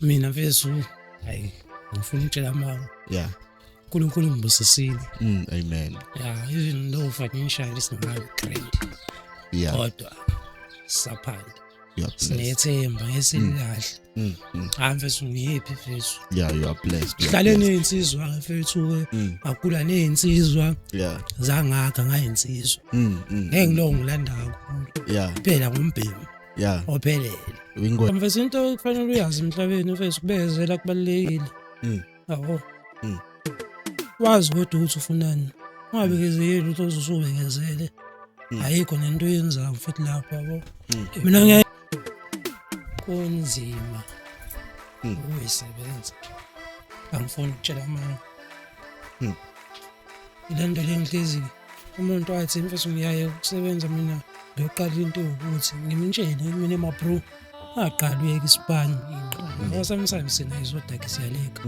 Mina mfethu, hayi, ngifuna ukutshela amanga. uNkulunkulu ngibusisile. Amen. Yeah, even though financially singabi great. Kodwa saphanda. You are blessed. Sinethemba ngesikahle. Hayi mfethu, ngiyiphi mfethu? Yeah, you are blessed. You are Hlale blessed. nezinsizwa mfethu ke, akula nezinsizwa zangakha ngayinsizwa. Ngeke ngiloko ngilanda kakhulu. Phela ngombhemi. Ophelele. Wingo. Mfethu, into kufanele uyazi emhlabeni mfethu, kubekezela kubalulekile. Yabo. Wazi kodwa ukuthi ufunani. Ungabekezeli ukuthi uzusubekezele. Ayikho nento oyenzayo mfethu lapho, yabo. Mina ngiya kunzima ukuyisebenza. Angifuni ukutshela amanga. Ile nto le ngihlezi umuntu wathi mfethu ngiyaye ukusebenza mina ngiyoqala into yokuthi ngimtshele mina ma bro aqala uyeke isipani. Ngoba sometimes sina izodakhe siyaleka.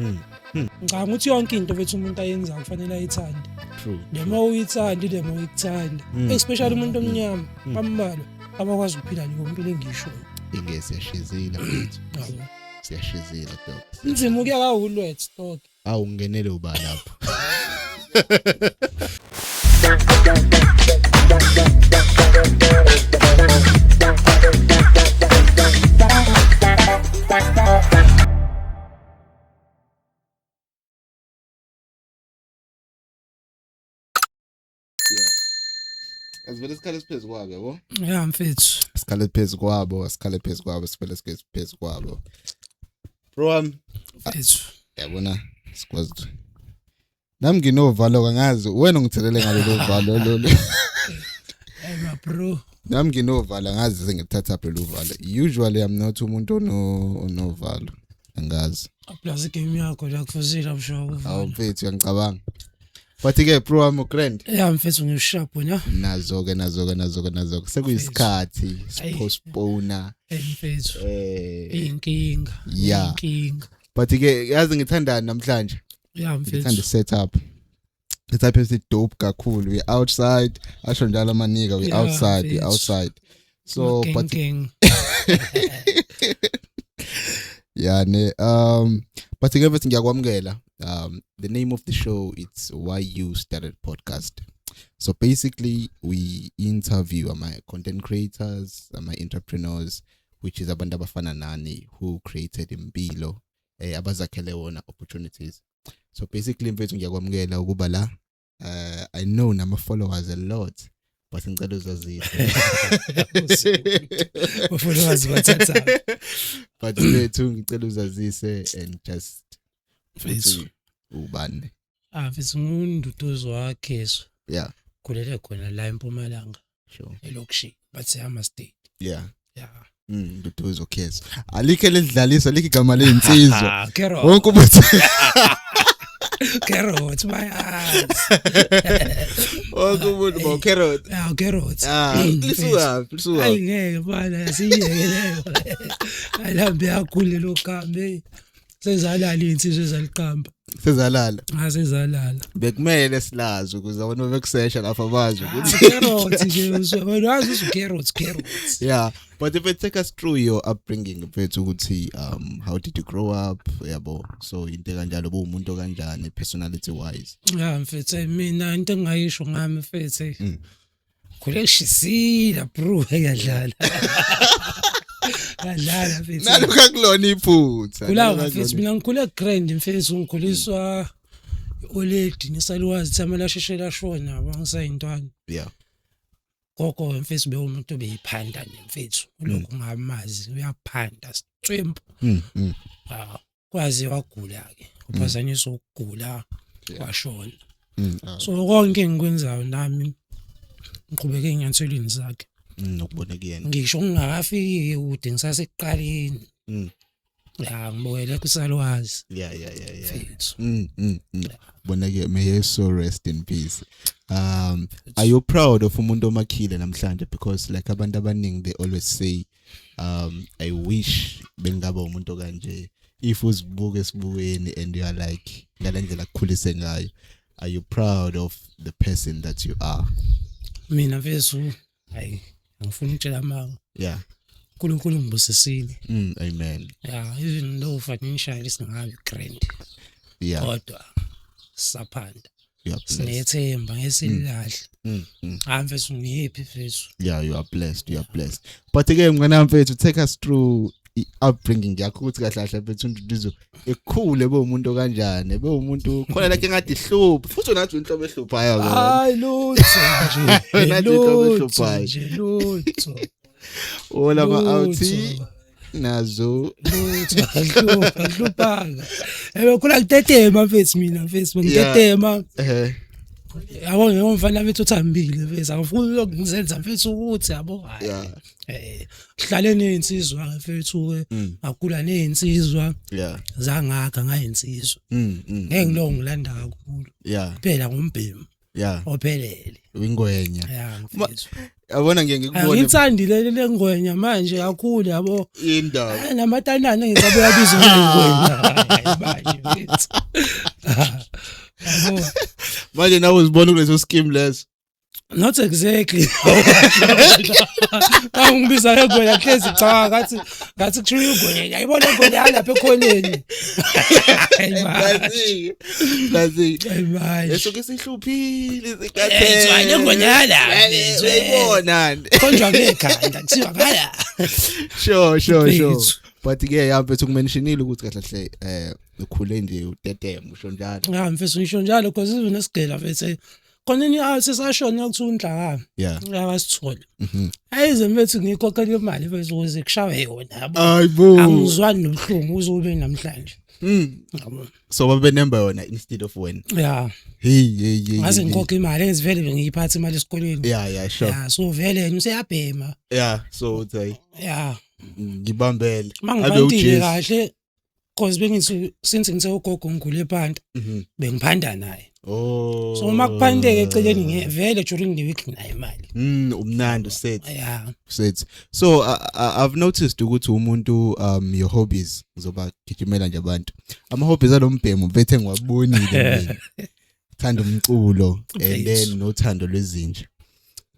Ngicabanga ukuthi yonke into mfethu umuntu ayenzayo kufanele ayithande. True. Noma uyithande noma uyikuthanda. Especially umuntu omnyama bambalwa abakwazi ukuphila leyo mpilo engishoyo. Inge siyashizila mfethu. Yabo. Siyashizila dog. Inzima ukuya ka Woolworths dog. Awu ngenele uba lapho. Asivele sikhale siphezu kwabo, yabo? Yeah mfethu. Sikhale phezu kwabo, sikhale phezu kwabo, sivele sikhale phezu kwabo. Bro wami, Mfethu. yabona sikwazi. Nami nginovalo angazi wena ungithelele ngalelo valo lolu. Hey ma bro. Nami nginovalo angazi sengithatha phela uvalo. Usually I'm not umuntu onovalo. Angazi. Plus game yakho la kufuzile msho Awu mfethu uyangicabanga. But ke bro wami grand. Yeah mfethu ngisharp wena. Nazo ke nazo ke nazo ke nazo ke sekuyisikhathi sipostpone. Hey mfethu. Inkinga. Inkinga. But ke yazi ngithandani namhlanje. Yeah mfethu. Ngithanda setup. Setup is dope kakhulu. We outside, asho njalo amanika we outside, we outside. So gang, but gang. Yeah ne but ke mfethu ngiyakwamukela. The name of the show it's Why You Started Podcast. So basically we interview ama content creators, ama entrepreneurs, which is abantu abafana nani who created impilo abazakhele wona opportunities. So basically mfethu ngiyakwamukela ukuba la. I know nama followers a lot, but ngicela uzazise. Followers bathatha. But mfethu ngicela uzazise and just mfethu ubani. Ah mfethu ngunduduzo wakhezo. Yeah. Khulele khona la eMpumalanga. Sure. Elokishini but Hama State. Yeah. Yeah. Nduduzo Khezo. Alikho elidlalisa alikho igama lezinsizwa. Carrot. Wonke umuntu Carrot bayazi. Wonke umuntu bo carrot. Yeah, carrot. Ah, lisuka, lisuka. Ayi ngeke bana siyeke leyo. Ayihambe yakhule lo kambe. Sezalala insizwe ezaliqamba. Sezalala. Ah sezalala. Bekumele silazi ukuze abantu bekusesha lapha bazi ukuthi carrot nje wena wazi usu carrot carrot. Yeah, but if it take us through your upbringing mfethu ukuthi how did you grow up yabo, so into kanjalo ubuwumuntu kanjani personality wise? Yeah mfethu mina into engayisho ngami mfethu. Khule shisila bro ngiyadlala. Ngadlala mfethu. Nalokho akulona iphutha. Kula mfethu mina ngikhule grand mfethu ngikhuliswa oledi nesaluwazi thama lasheshe lashona bangisayintwana. Yeah. Gogo mfethu bewumuntu obeyiphanda nje mfethu. Lokhu ngamazi uyaphanda sicwempu. Kwaze wagula ke. Uphazanyiswa ukugula washona. So konke engikwenzayo nami ngiqhubeke ezinyathelweni zakhe. Nokubona kuyena. Ngisho ngingakafiki kude ngisasekuqaleni. Ya ngibukele kusalwazi. Yeah. Bona ke may his soul rest in peace. Are you proud of umuntu omakhile namhlanje? Because like abantu abaningi they always say I wish bengaba umuntu kanje. If uzibuke esibukweni and you are like ngalendlela akukhulise ngayo, are you proud of the person that you are? Mina mfethu hayi angifuni ukutshela amanga. Yeah. uNkulunkulu ngibusisile. Amen. Yeah, even though financially singabi grand, kodwa saphanda. You are blessed. Sinethemba ngesilahle. Hayi mfethu, ngiyiphi mfethu. Yeah, you are blessed, you are blessed. But ke mngane mfethu, take us through i-upbringing yakho, ukuthi kahle kahle mfethu uNduduzo ekhule bewumuntu kanjani, bewumuntu khona like engathi ihluphi, futhi unathi inhlobo ehluphayo ke. Hayi lutho nje. Wena nje inhlobo Lutho ehluphayo. nje, lutho. Ola ma-out Lutho. nazo. Lutho, angihluphanga. Ebekhula ngitetema mfethu mina, mfethu bengitetema. Yabo, ngiyomfana mfethu uthambile mfethu, angifuni lokhu ngizenza mfethu ukuthi yabo, hayi. Hlale nezinsizwa mfethu, ngakhula nezinsizwa, zangakha ngayinsizwa. Ngeke ngiloko ngilanda kakhulu. Phela ngumbhemu ophelele. Ingwenya. Yeah mfethu. Yabona ngeke ngikubone. Angithandi le ngwenya manje kakhulu yabo. Indaba. Namatanana ngisabe yabizwa ngengwenya. Manje mfethu. Yabo. Manje nawe uzibona kuleso scheme leso. Not exactly. Angibiza ngegwenya hlezi cha, ngathi kuthiwa igwenya. Yayibona igwenya lapha ekhoneni. Hayi manje. Nazi. Hayi manje. Esuke sihluphile Eh, kuthiwa le ngwenya yala. Uyayibona. Konjwa ngekhanda kuthiwa ngala. Sure. Mfethu. But ke ya mfethu, kumentionile ukuthi kahle kahle ukhule nje utetema, usho njalo. Ya mfethu, ngisho njalo because even esigela mfethu khona ini out sesashona kuthiwa unhlaka. Yabasithola. Ayize mfethu ngikhokhela imali mfethu ukuze kushawe yona yabo. Hayibo. Angizwani nobuhlungu uze ube namhlanje. Yabo. So babenemba yona instead of wena. Yeah. Hey hey hey. Ngaze hey, ngikhokhe imali engivele bengiyiphatha imali esikoleni. Yeah, sure. Yeah, so vele yena useyabhema. Yeah, so uthi Yeah. ngibambele. Mangibantile kahle because bengithi since ngithe ugogo ngigule phanta bengiphanda naye. Oh. So uma kuphanteke eceleni vele during the week nginayo imali. Umnandi uset. Yeah. Set. So I've noticed ukuthi umuntu your hobbies, ngizoba gijimela nje abantu. Ama hobbies alombhemu bethe ngiwabonile mina. Thanda umculo and then nothando lwezinja.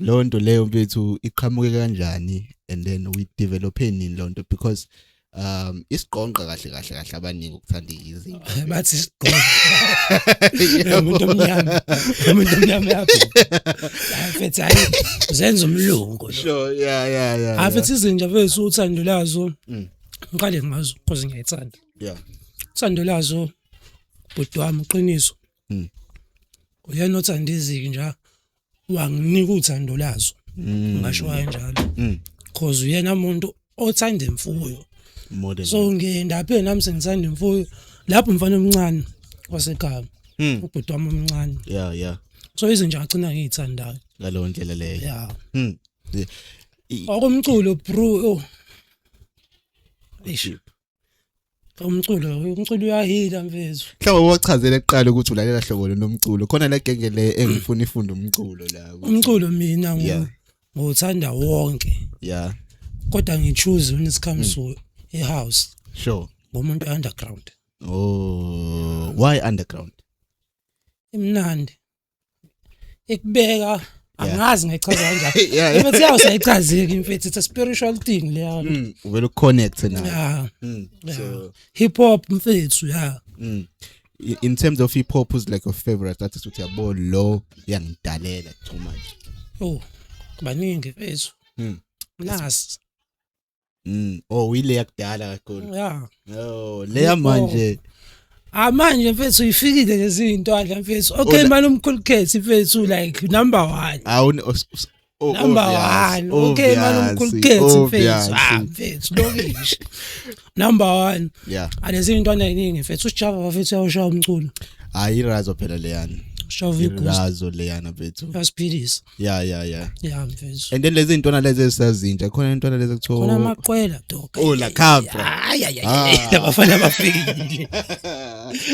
Lonto leyo mfethu iqhamuke kanjani and then we develop nini lonto, because isiqonqa kahle kahle kahle abaningi ukuthanda izinto. Bathi isiqonqa. Umuntu omnyama. Umuntu omnyama yaphi? Hayi mfethu, hayi uzenza umlungu lo. Sure, yeah. Hayi mfethu, izinja mfethu uthando lazo. Ngiqale ngazo because ngiyayithanda. Uthando lazo bhuti wami uqiniso. Uyena othanda izinja wanginika uthando lazo. Ngisho kanjalo. Because uyena umuntu othanda imfuyo. More than So ngiyendaphe nami sengithanda imfuyo lapho umfana omncane wasekhaya. Ubhuti wami omncane. Yeah. So izinja ngagcina ngiyithandayo. Ngalowo ndlela leyo. Yeah. Yeah. Okumculo bro. Oh. Eish. Umculo uyahila mfethu. Mhlawumbe wachazela ekuqala ukuthi ulalela hlobo lomculo. Khona le genge le engifuna ifunda umculo la. Umculo mina ngiwuthanda wonke. Kodwa ngichoose when it comes to a house. Sure. Ngumuntu underground. Oh, why underground? Imnandi. Ikubeka angazi ngichaza kanjani. Yeah. Mfethu yawo sayichazeki mfethu, it's a spiritual thing leyo. Uvela uconnect nayo. Yeah. Yeah. So hip hop mfethu, yeah. In terms of hip hop, who's like your favorite artist uthi yabo lo yangidalela too much? Oh, baningi mfethu. Nas. Oh, ile yakudala kakhulu. Yeah. Oh, leya manje. Ah manje mfethu ifikile lezi zinto andla mfethu. Okay manje umkhulu Khethi mfethu like number 1. Awu Number 1. Okay manje umkhulu Khethi mfethu. Ah mfethu lokishi. Number 1. Yeah. Alezi intwana eziningi mfethu uSjava mfethu uyawushaya umculo. Hayi irazo phela leyana. Ushava ighost. Irazo leyana mfethu. Uyasiphilisa. Yeah. Yeah mfethu. And then lezi intwana lezi esazintsha khona intwana lezi ekuthiwa Khona amaqwela dog. Oh la Capra. Hayi hayi hayi. Labafana bafikile.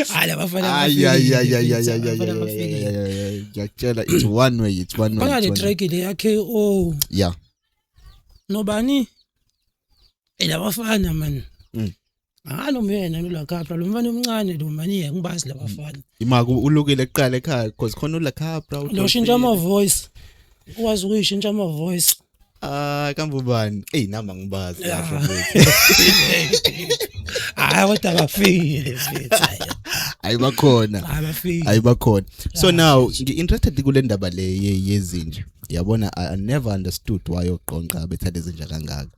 Hayi labafana Ay bafikile. ay ay ay ay ay Labafana bafikile. ay. Ngiyakutshela it's one way, it's one way. Khona le it's one way. track le yakhe oh Yeah. nobani? Elabafana man. Ngalo mina lo Capra lo mfana omncane lo mani ngibazi labafana. Ima ulukile kuqala ekhaya because khona ula Capra Lo shintsha ama voice. Ukwazi ukuyishintsha ama voice. Ah, kambubani? Ey nami angibazi kahle futhi. Hayi kodwa bafile mfethu. Hayi bakhona. Hayi bafile. Hayi bakhona. So now ngi-interested kule ndaba le yezinja. Yabona I never understood why oqonqa bethanda izinja kangaka.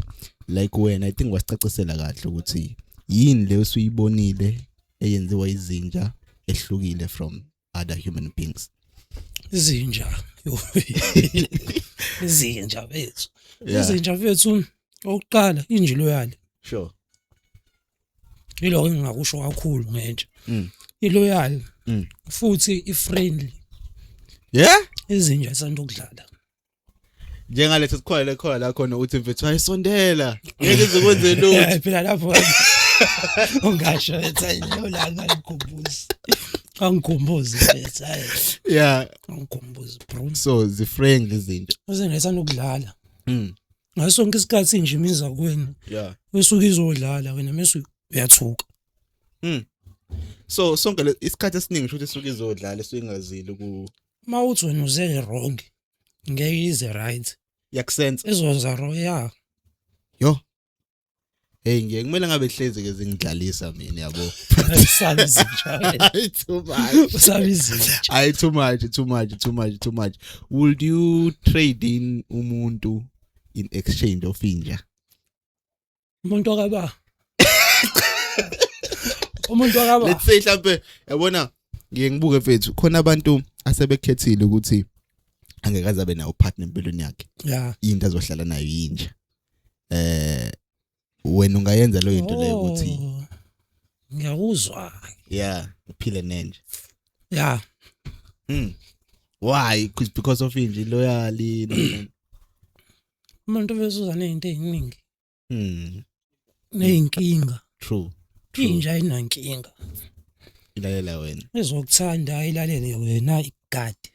Like wena I think wasicacisela kahle ukuthi yini leyo usuyibonile eyenziwa izinja ehlukile from other human beings. Izinja. Izinja bethu. Izinja bethu okuqala inja loyal. Sure. Yiloko engingakusho kakhulu ngentsha. Iloyal. Futhi ifriendly. Yeah? Izinja isanda ukudlala. Njengaleso sikhwala lekhona la khona uthi mfethu ayisondela. Ngeke izokwenze lutho. Phela lapho ungasho ethi lo la ngikhumbuzi. Angikhumbuzi mfethu. Yeah. Angikhumbuzi bro. So zi friendly izinto. Izinja isanda ukudlala. Ngaso sonke isikhathi nje imiza kuwena. Yeah. Usuke izodlala wena mase uyathuka. So sonke isikhathi esiningi futhi isuke izodlala isingazili ku mawuthi wena uze wrong ngeke ize right. Yakusense. Izoza ro yeah. Yo. Hey ngiye kumele ngabe hlezi ke zingidlalisa mina yabo. Sabi izinja. Too much. Sabi izinja. Ay too much, too much, too much, too much. Would you trade in umuntu in exchange of inja? Umuntu akaba. Umuntu akaba. Let's say mhlambe yabona ngiye ngibuke mfethu khona abantu asebekhethile ukuthi angeke aze abe nawo partner empilweni yakhe. Yeah. Into azohlala nayo inja. Wena ungayenza leyo into leyo ukuthi ngiyakuzwa. Yeah, uphile nenja. Yeah. Why? Because of inja loyalty. Umuntu bezuza nezinto eziningi. Neyinkinga. True. Inja ayinankinga. Ilalela wena. Izokuthanda ilalele wena igadi.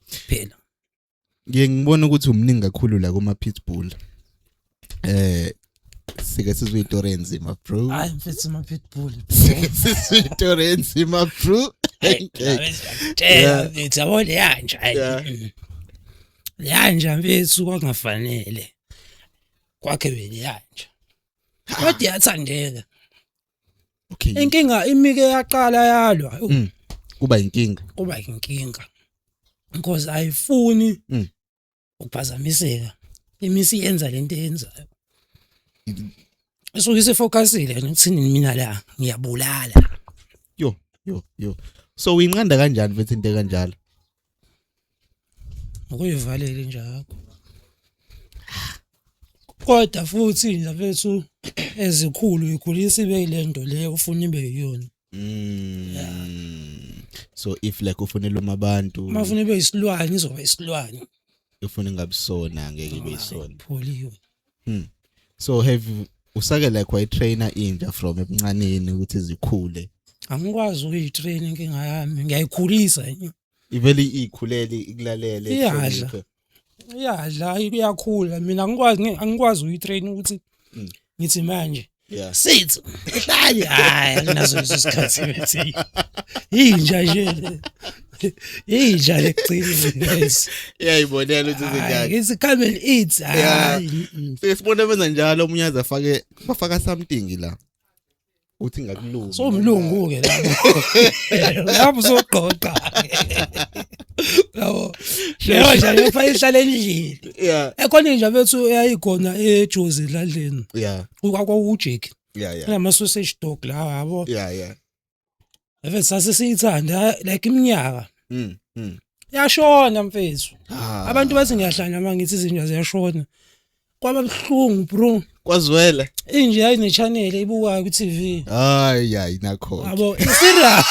Phela. Ngiye ngibona ukuthi umningi kakhulu la kuma pitbull. Sike sizwe itori enzima bro. Hayi mfethu ama pitbull. Sike sizwe itori enzima bro. Yeah, mfethu yabo leyanja. Leyanja mfethu kwakungafanele. Kwakhe beleyanja. Kodwa iyathandeka. Okay. Inkinga imike yaqala yalwa. Kuba inkinga. Kuba inkinga. Because ayifuni ukuphazamiseka. Imisi yenza lento eyenzayo. Isuke isifocusile ukuthini mina la ngiyabulala. Yo yo yo. So uyinqanda kanjani mfethu into kanjalo? Ngokuyivalela inja yakho. Kodwa futhi nje mfethu ezikhulu ikhulisa ibe ilento le ufuna ibe yiyona. So if like ufunela uma abantu mafuna ibe isilwane izoba isilwane. Ufuna ingabisona ngeke ibe isona. Pholiwe. So have usake like wayitrainer inja from ebuncaneni ukuthi izikhule? Angikwazi ukuyitrain inkinga yami, ngiyayikhulisa. Ivele ikhulele ikulalele. Iyadla. Iyadla iyakhula. Mina angikwazi ukuyitrain ukuthi ngithi manje. Yeah. Sit. Hayi hayi anginazo leso sikhathi bethi. Inja nje. Inja lekugcineni. Iyayibonela ukuthi izinjani. Ngithi come and eat. Hayi. Sesibona benza njalo omunye aze afake bafaka something la. Uthi ngakulunga. So umlungu ke lapho. Lapho soqoqa. Yabo. Leyo nje lefa ihlala endlini. Yeah. Ekhona inja bethu eyayikhona eJozi edladleni. Yeah. KwakuJack. Yeah, yeah. Ama sausage dog la yabo. Yeah, yeah. Mfethu sasisithanda like iminyaka. Yashona mfethu. Abantu bathi ngiyahlanya mangithi izinja ziyashona. Kwaba buhlungu bro. Kwazwela. Inja yayine channel eyibukayo ku TV. Hayi hayi nakho. Yabo serious.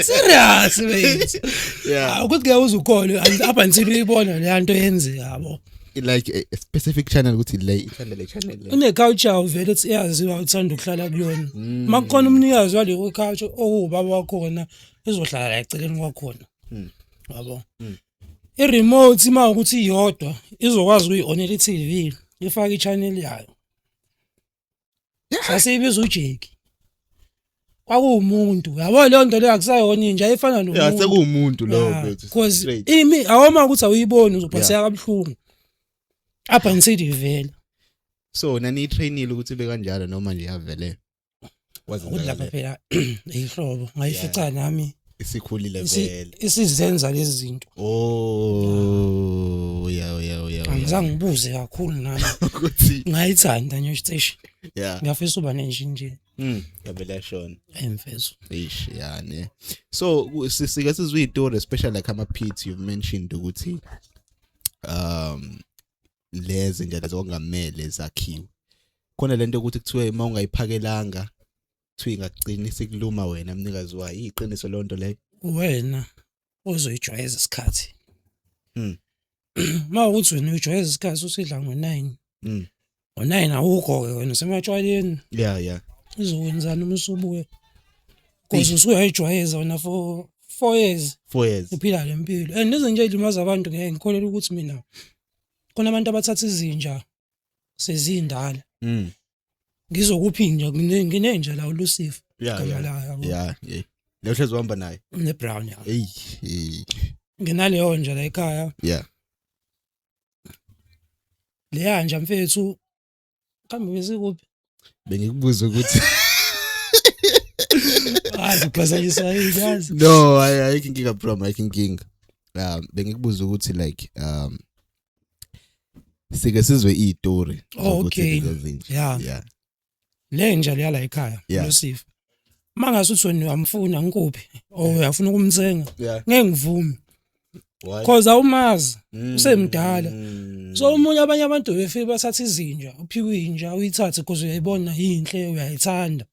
Serious mate. Yeah. Ukuthi ke uzukholwe up until uyibona le nto yenzeka yabo. Like a specific channel ukuthi le ithanda le channel le. Une culture vele ethi iyaziwa uthanda ukuhlala kuyona. Makukhona umnikazi wale culture owubaba wakhona ezohlala la eceleni kwakhona. Yabo. I-remote uma ukuthi iyodwa izokwazi ukuyionela i-TV ifake i-channel yayo. Sasiyibiza uJake. Kwakuwumuntu, yabo, leyo nto leyo akusayona inja, ayifana Yeah, nomuntu. Sekuwumuntu lowo, Yeah, mfethu. because Straight. imi awoma ukuthi awuyiboni, uzophatheka kabuhlungu up until ivela. So naniyitrainile ukuthi ibe kanjalo noma nje yavele Ukuthi lapha phela ihlobo ngayifica nami isikhulile vele? Isizenza lezi zinto. Oh yeah. Angizange ngibuze kakhulu nami. Ukuthi Ngayithanda nje cishe. Ngiyafisa uba nenje nje. Yavele yashona. Emfezo. Eish, yeah ne. So sike sizwe izitori, especially like ama pits you've mentioned ukuthi lezi nje lezo okungamele zakhiwe. Khona lento ukuthi kuthiwe uma ungayiphakelanga kuthiwe ingagcina isikuluma wena mnikazi wayo. Iqiniso lonto leyo? Wena ozoyijwayeza isikhathi. Ma ukuthi wena uyijwayeza isikhathi usidla ngo9. Ngo9 awukho ke, wena usematshwaleni. Izokwenzani uma usubuye? Because usuyayijwayeza wena for 4 years. 4 years. Uphila le mpilo. And izinja ey'limaza abantu, ngeke ngikholelwa ukuthi mina khona abantu abathatha izinja sezindala. Ngizokuphi inja? Nginenja la, uLucifer. Igama layo, yabo. Yeah. Leyo hlezi uhamba nayo. Ne brown, ya. Hey, hey. Nginaleyo nja la ekhaya. Leya nja mfethu, kambe besikuphi? Bengikubuza ukuthi Hayi, uphazanyiswa yini, yazi? No, ayikho inkinga bro, ayikho inkinga. Bengikubuza ukuthi like sike sizwe izitori Oh, zokuthi okay. lezi zinja. Le nja leya la ekhaya, Lucifer. Mangase uthi wena uyamfuna ngikuphi or uyafuna ukumthenga, ngeke ngivume. Why? Because awumazi, usemdala. So umunye, abanye abantu befike bathatha izinja, uphiwe inja, uyithathe because uyayibona yinhle, uyayithanda.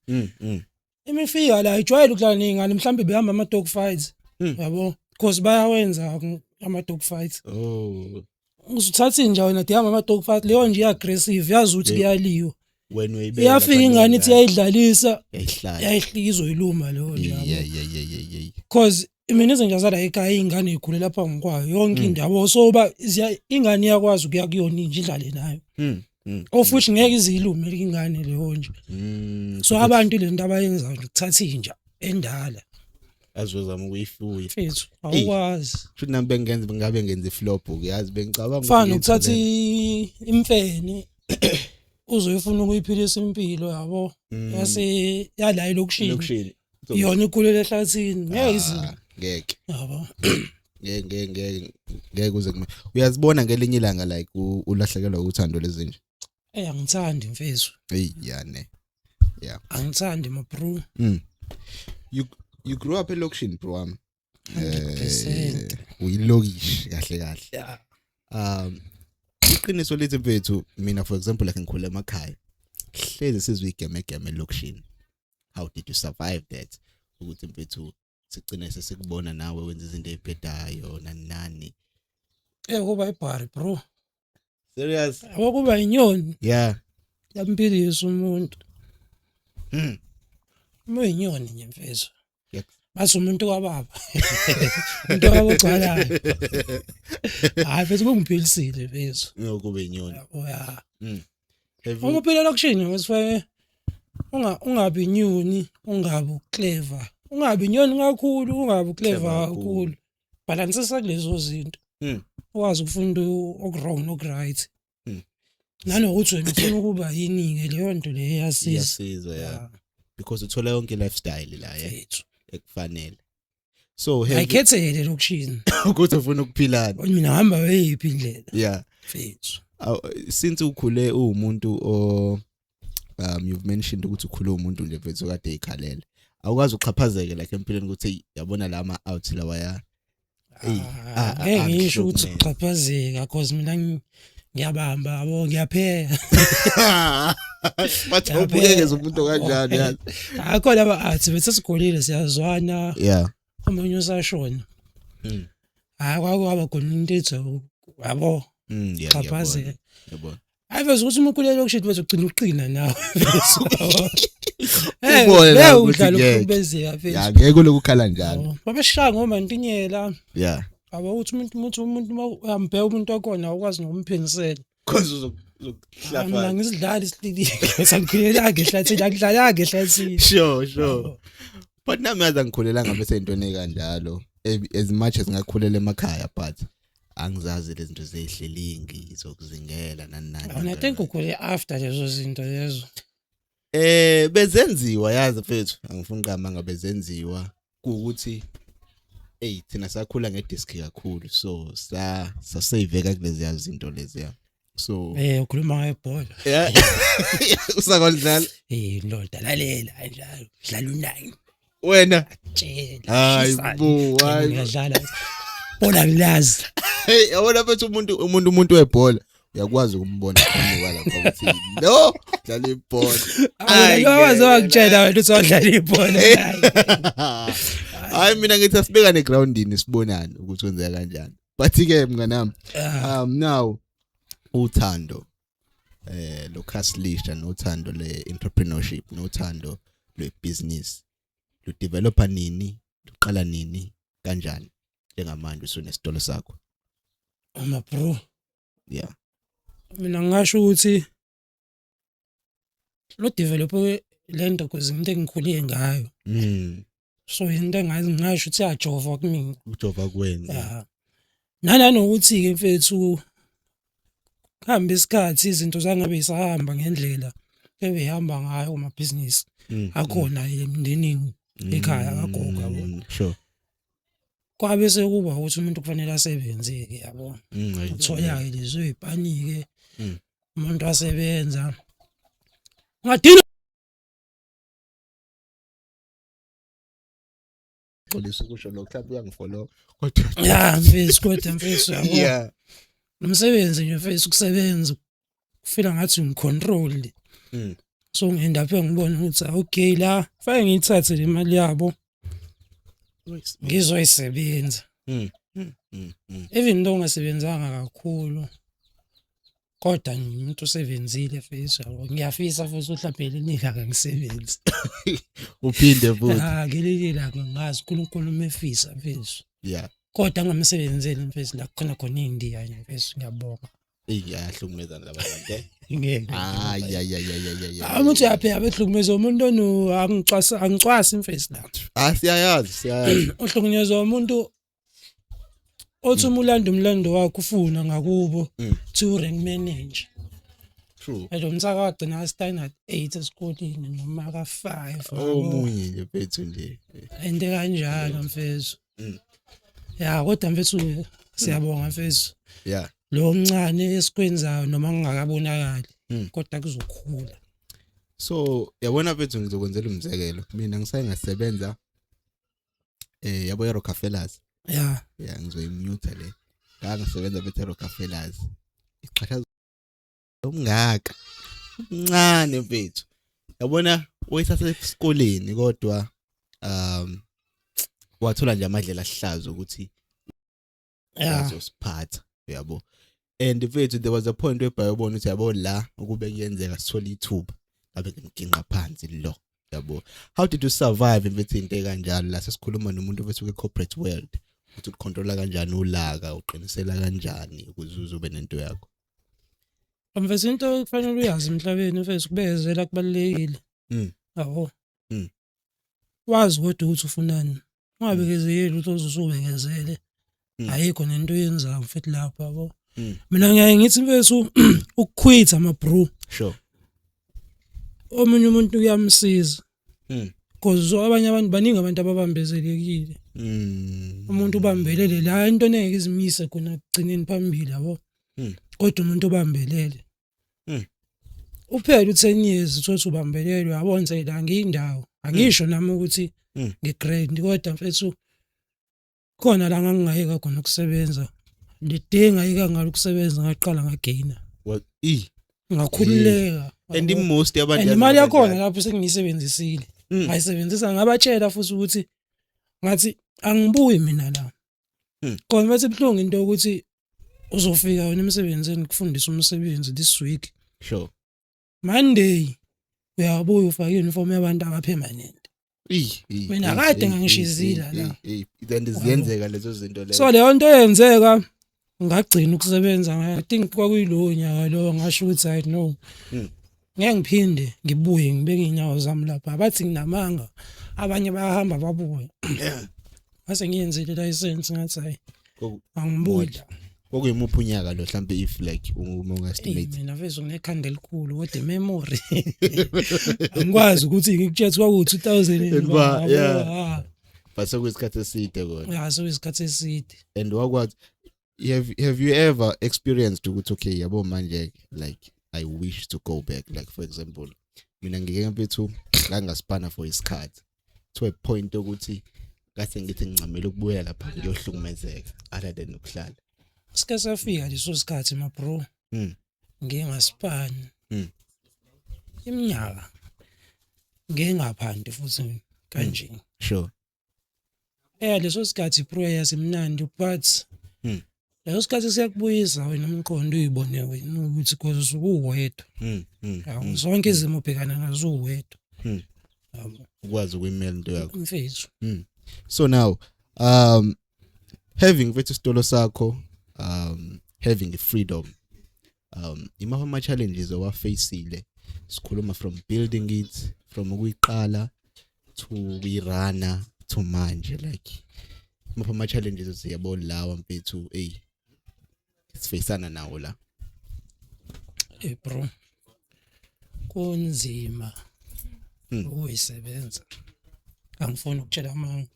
Imifika la ijwayele ukudlala nezingane, mhlawumbe behamba ama dog fights. Yabo, because bayawenza ama dog fights. Oh. Uzuthatha inja wena dihamba ama dog fight, leyo nje aggressive, yazi ukuthi kuyaliwa. Wena uyibeka. Iyafika lapha ingane ithi nengane. iyayidlalisa, Yayihlala. yayihlika, izoyiluma leyo nje, yabo. Yeah. Because mina izinja zala ekhaya, iy'ngane y'khulela phambi kwayo yonke indawo, so ba ingane iyakwazi ukuya kuyona inja idlale nayo, of which ngeke iziyilume ingane leyo nje. So abantu le nto abayenzayo nje, ukuthatha inja endala Azozama ukuyifuya. Mfethu, awukwazi. Futhi nami bengenza, ngabe ngenza iflop, uyazi, bengicabanga Fana ukuthi nokuthatha imfene uzoyifuna ukuyiphilisa impilo, yabo, yase yala elokishini. Elokishini. Yona ikhulela ehlathini, ngeke izi Ah, ngeke. Yabo. Ngeke, ngeke, ngeke, ngeke kuze kume. Uyazibona ngelinye ilanga like ulahlekelwa uthando lezinja? Eh, angithandi mfethu. Hey, yeah ne. Angithandi ma bro. You grew up elokishini, bro wami. 100%. Uyilokishi kahle kahle. Yeah. Iqiniso lithi mfethu, mina for example like ngikhule emakhaya. Hlezi sizwe igemegeme elokishini. How did you survive that? Ukuthi mfethu sigcine sesikubona nawe wenza izinto ezibhedayo nani nani. Eh, kuba ibhari bro. Serious? Yabo, kuba inyoni. Yampilisa umuntu. Uma uyinyoni nje mfethu. Bathi umuntu kababa. Umuntu kababa ogcwalayo. Hayi mfethu, kungiphilisile mfethu. Ngokube inyoni. Yabo, ya. Have Uma you uphila elokishini ngesifake ungabi inyoni, ungabi clever. Ungabi inyoni kakhulu, ungabi clever Clever kakhulu. kakhulu. Balancisa kulezo zinto. Ukwazi ukufunda oku-wrong noku-right. Nanokuthi wena ufuna ukuba yini-ke, leyo nto leyo iyasiza. Iyasiza, yeah. Because uthola yonke lifestyle la, yeah, Mfethu. ekufanele. So have you Ayikhethele elokishini. Ukuthi ufuna ukuphilana. Mina ngihamba weyiphi indlela. Mfethu. Since ukhule uwumuntu o you've mentioned ukuthi ukhule umuntu nje mfethu kade ekhalela. Awukwazi ukuxhaphazeke like empilweni ukuthi hey, yabona la ama out lawa ya. Ey, Ah, ngeke ngisho ukuthi angihlukumeze. ukuxhaphazeka cause mina ngiyabamba yabo, ngiyapheka. But ubukeke umuntu kanjani, yazi? Akho laba athi bethe sigolile, siyazwana. Omunye usashona. Hayi, kwake kwaba khona into ethi yabo Yeah, xhaphazeka. Ngiyabona. Hayi vese ukuthi uma ukhulele elokishini bese ugcina uqina nawe. Ubone la Eh, ukuthi udlala ngeke. ukuhlukumezeka mfethu. Ya, ngeke ulokukhala njalo. Yabo. Babeshaya ngomantinyela. Yabo, uthi umuntu uma uyambheka umuntu wakhona awukwazi nokumphinisela. Cause Mina ngisidlala isihlilingi, sangikhulelanga ehlathini, angidlalanga ehlathini. Sure, but nami yazi angikhulelanga bese intweni ekanjalo, as much as ngakhulela emakhaya, but angizazi lezi zinto zehlilingi zokuzingela nani nani. Wena, I think ukhule after lezo zinto lezo. Bezenziwa, yazi mfethu, angifuni qamba, ngabezenziwa kuukuthi hey, thina sakhula ngedisk kakhulu, so sa saseyiveka kulezi zinto lezi, so Ukhuluma ngebhola. Yeah, usakwalidlala. Ndoda, lalela, kanjalo dlala u9. Wena? Tshela. Hayi bo, hayi. Ngiyadlala bola, ngilazi. Hey, yabona mfethu, umuntu webhola uyakwazi ukumbona qhamuka lapha ukuthi lo dlala ibhola. Hayi, waze wakutshela wena ukuthi wadlala ibhola. Hayi, mina ngithi asibeka negroundini, sibonane ukuthi kwenzeka kanjani, but ke mnganami, now uthando lo Caslisha nothando le entrepreneurship nothando lwe business lu developa nini, luqala nini, kanjani, njengamanje usunesitolo sakho? Ma bro. Yeah. Mina ngingasho ukuthi lo develop lento because into engikhule ngayo. So into engazi ngingasho ukuthi iyajova kumina. Ujova kuwena. Ya. Nanokuthi ke mfethu, kuhamba isikhathi, izinto zangabe isahamba ngendlela ebehamba ngayo kumabhizinisi akhona emndenini ekhaya kagogo, yabo. Kwabe sekuba ukuthi umuntu kufanele asebenze-ke, yabo. Uthola-ke lezo y'panike. Umuntu asebenza ungadini. Xolisa ukusho lokho, mhlawumbe uyangifollow kodwa. Ya mfethu, kodwa mfethu, yabo, nomsebenzi nje mfethu, ukusebenza kufila ngathi ngicontrol. So ngendaphe ngibona ukuthi okay, la fanele ngiyithathe le mali yabo, ngizoyisebenza. Even though ungasebenzanga kakhulu, kodwa ngimuntu osebenzile mfethu, yabo. Ngiyafisa futhi mhlawumbe elinye ilanga ngisebenze. Uphinde futhi. Ah, ngelinye ilanga, ngazi uNkulunkulu uma efisa mfethu. Kodwa angamsebenzeli mfethu la kukhona khona indiya nje mfethu, ngiyabonga. Eyi, ayahlukumezana laba bantu, eh. Ngeke. Hayi, hayi, hayi, hayi, hayi. Ah, umuntu uyapheka behlukumeza umuntu onu angicwasa, angicwasi mfethu la. Ah, siyayazi, siyayazi. Uhlukunyezwa umuntu othi uma ulanda umlando wakhe ufuna ngakubo to rank manager. Lo msaka wagcina ka standard 8 esikoleni noma ka 5. Omunye nje mfethu nje. Into kanjalo mfethu. Ya, kodwa mfethu, siyabonga mfethu. Lo mncane esikwenzayo noma kungakabonakali, kodwa kuzokhula. So yabona mfethu, ngizokwenzela umzekelo. Mina ngisaye ngasebenza yabo eRockefellers. Yeah, ngizoyimute le. Ngangisebenza bethe eRockefellers. Iqhasha omngaka. Umncane mfethu. Yabona wayesase esikoleni, kodwa wathola nje amadlela ahlaza ukuthi azosiphatha, uyabo. And mfethu, there was a point whereby ubona ukuthi, yabo, la ukube kuyenzeka sithola ithuba ngabe ngimginqa phansi lo, yabo. How did you survive mfethu into ekanjalo, la sesikhuluma nomuntu mfethu kwi corporate world, ukuthi ucontrola kanjani ulaka, uqinisela kanjani ukuze uzobe nento yakho? Mfethu, into kufanele uyazi emhlabeni mfethu, kubekezela kubalulekile. Yabo. Wazi kodwa ukuthi ufunani, ungabekezeli ukuthi uzusubekezele. Ayikho nento oyenzayo mfethu lapho, yabo. Mina ngiyaye ngithi mfethu, ukuquit ama bro, omunye umuntu kuyamsiza. Because abanye abantu, baningi abantu ababambezelekile. Umuntu ubambelele la into engeke izimise khona kugcineni phambili, yabo. Kodwa umuntu obambelele, uphela u10 years uthothi ubambelele, uyabona la ngiyindawo. Angisho nami ukuthi ngigrade, kodwa mfethu khona la ngangingayeka khona ukusebenza, the day ngayeka ngalo ukusebenza, ngaqala ngagaina. Well, i Ngakhululeka. And most yabantu And imali yakhona lapho sengiyisebenzisile. Ngayisebenzisa, ngabatshela futhi ukuthi ngathi angibuyi mina la. Khona bathi buhlungu into yokuthi uzofika wena emsebenzini kufundisa umsebenzi this week, Monday uyabuya ufake uniform yabantu abapermanent. Mina kade ngangishizila la. Then ziyenzeka lezo zinto lezo. So leyo nto yenzeka. Ngagcina ukusebenza, I think kwakuyilowo nyaka lowo, ngasho ukuthi hayi no, ngeke ngiphinde ngibuye ngibeke iy'nyawo zami lapha. Bathi nginamanga, abanye bayahamba babuye. Ngase ngiyenzile license, ngathi hayi, angibuyi la. Kwakuyimuphi unyaka lo mhlambe, if like uma unga-estimate? Mina mfethu nginekhanda elikhulu, kodwa imemory angikwazi ukuthi ngikutshele kwaku-2000. Ba, yeah. But sekuyisikhathi eside kona. Ya, sekuyisikhathi eside. And wakwazi, have you ever experienced ukuthi okay, yabo manje, like I wish to go back? Like for example, mina ngike mfethu ngangaspana for isikhathi to a point ukuthi ngase ngithi ngincamela ukubuyela lapha ngiyohlukumezeka other than ukuhlala. Sike safika leso sikhathi, ma bro. Ngike ngaspani iminyaka ngingaphanti futhi kanje. Leso sikhathi, bro, yasimnandi, but leso sikhathi siyakubuyisa wena umqondo, uyibone wena ukuthi because usuke uwedwa. Yabo, zonke izimo ubhekana nazo uwedwa. Yabo. Ukwazi ukuyimela into yakho. Mfethu. So now, having mfethu isitolo sakho, having the freedom, imaphi ama challenges owafacile? Sikhuluma from building it, from ukuyiqala to kuyiruna to manje, like imaphi ama challenges yabo lawa mfethu, hey, sifacana nawo la? Bro, kunzima ukuyisebenza, angifuni ukutshela amanga.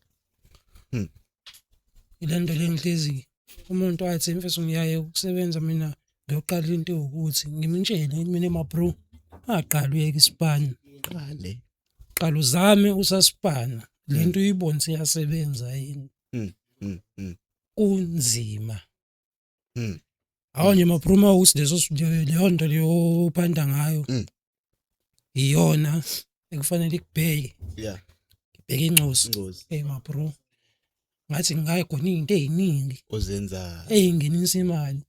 Ile nto le ngihlezi umuntu wathi mfethu ngiyaye ukusebenza mina ngiyoqala into ewukuthi ngimtshele mina, ma bro, aqala uyeke isipani. Qale. Qala uzame usasipana lento, uyibone siyasebenza yini. Kunzima. Awu nje ma bro, uma ukuthi leso leyo nto leyo ophanda ngayo iyona ekufanele ikubheke, ibheke incosi. Ingozi. Hey ma bro, ngathi ngingayigona izinto eziningi ozenza eyingenisa imali,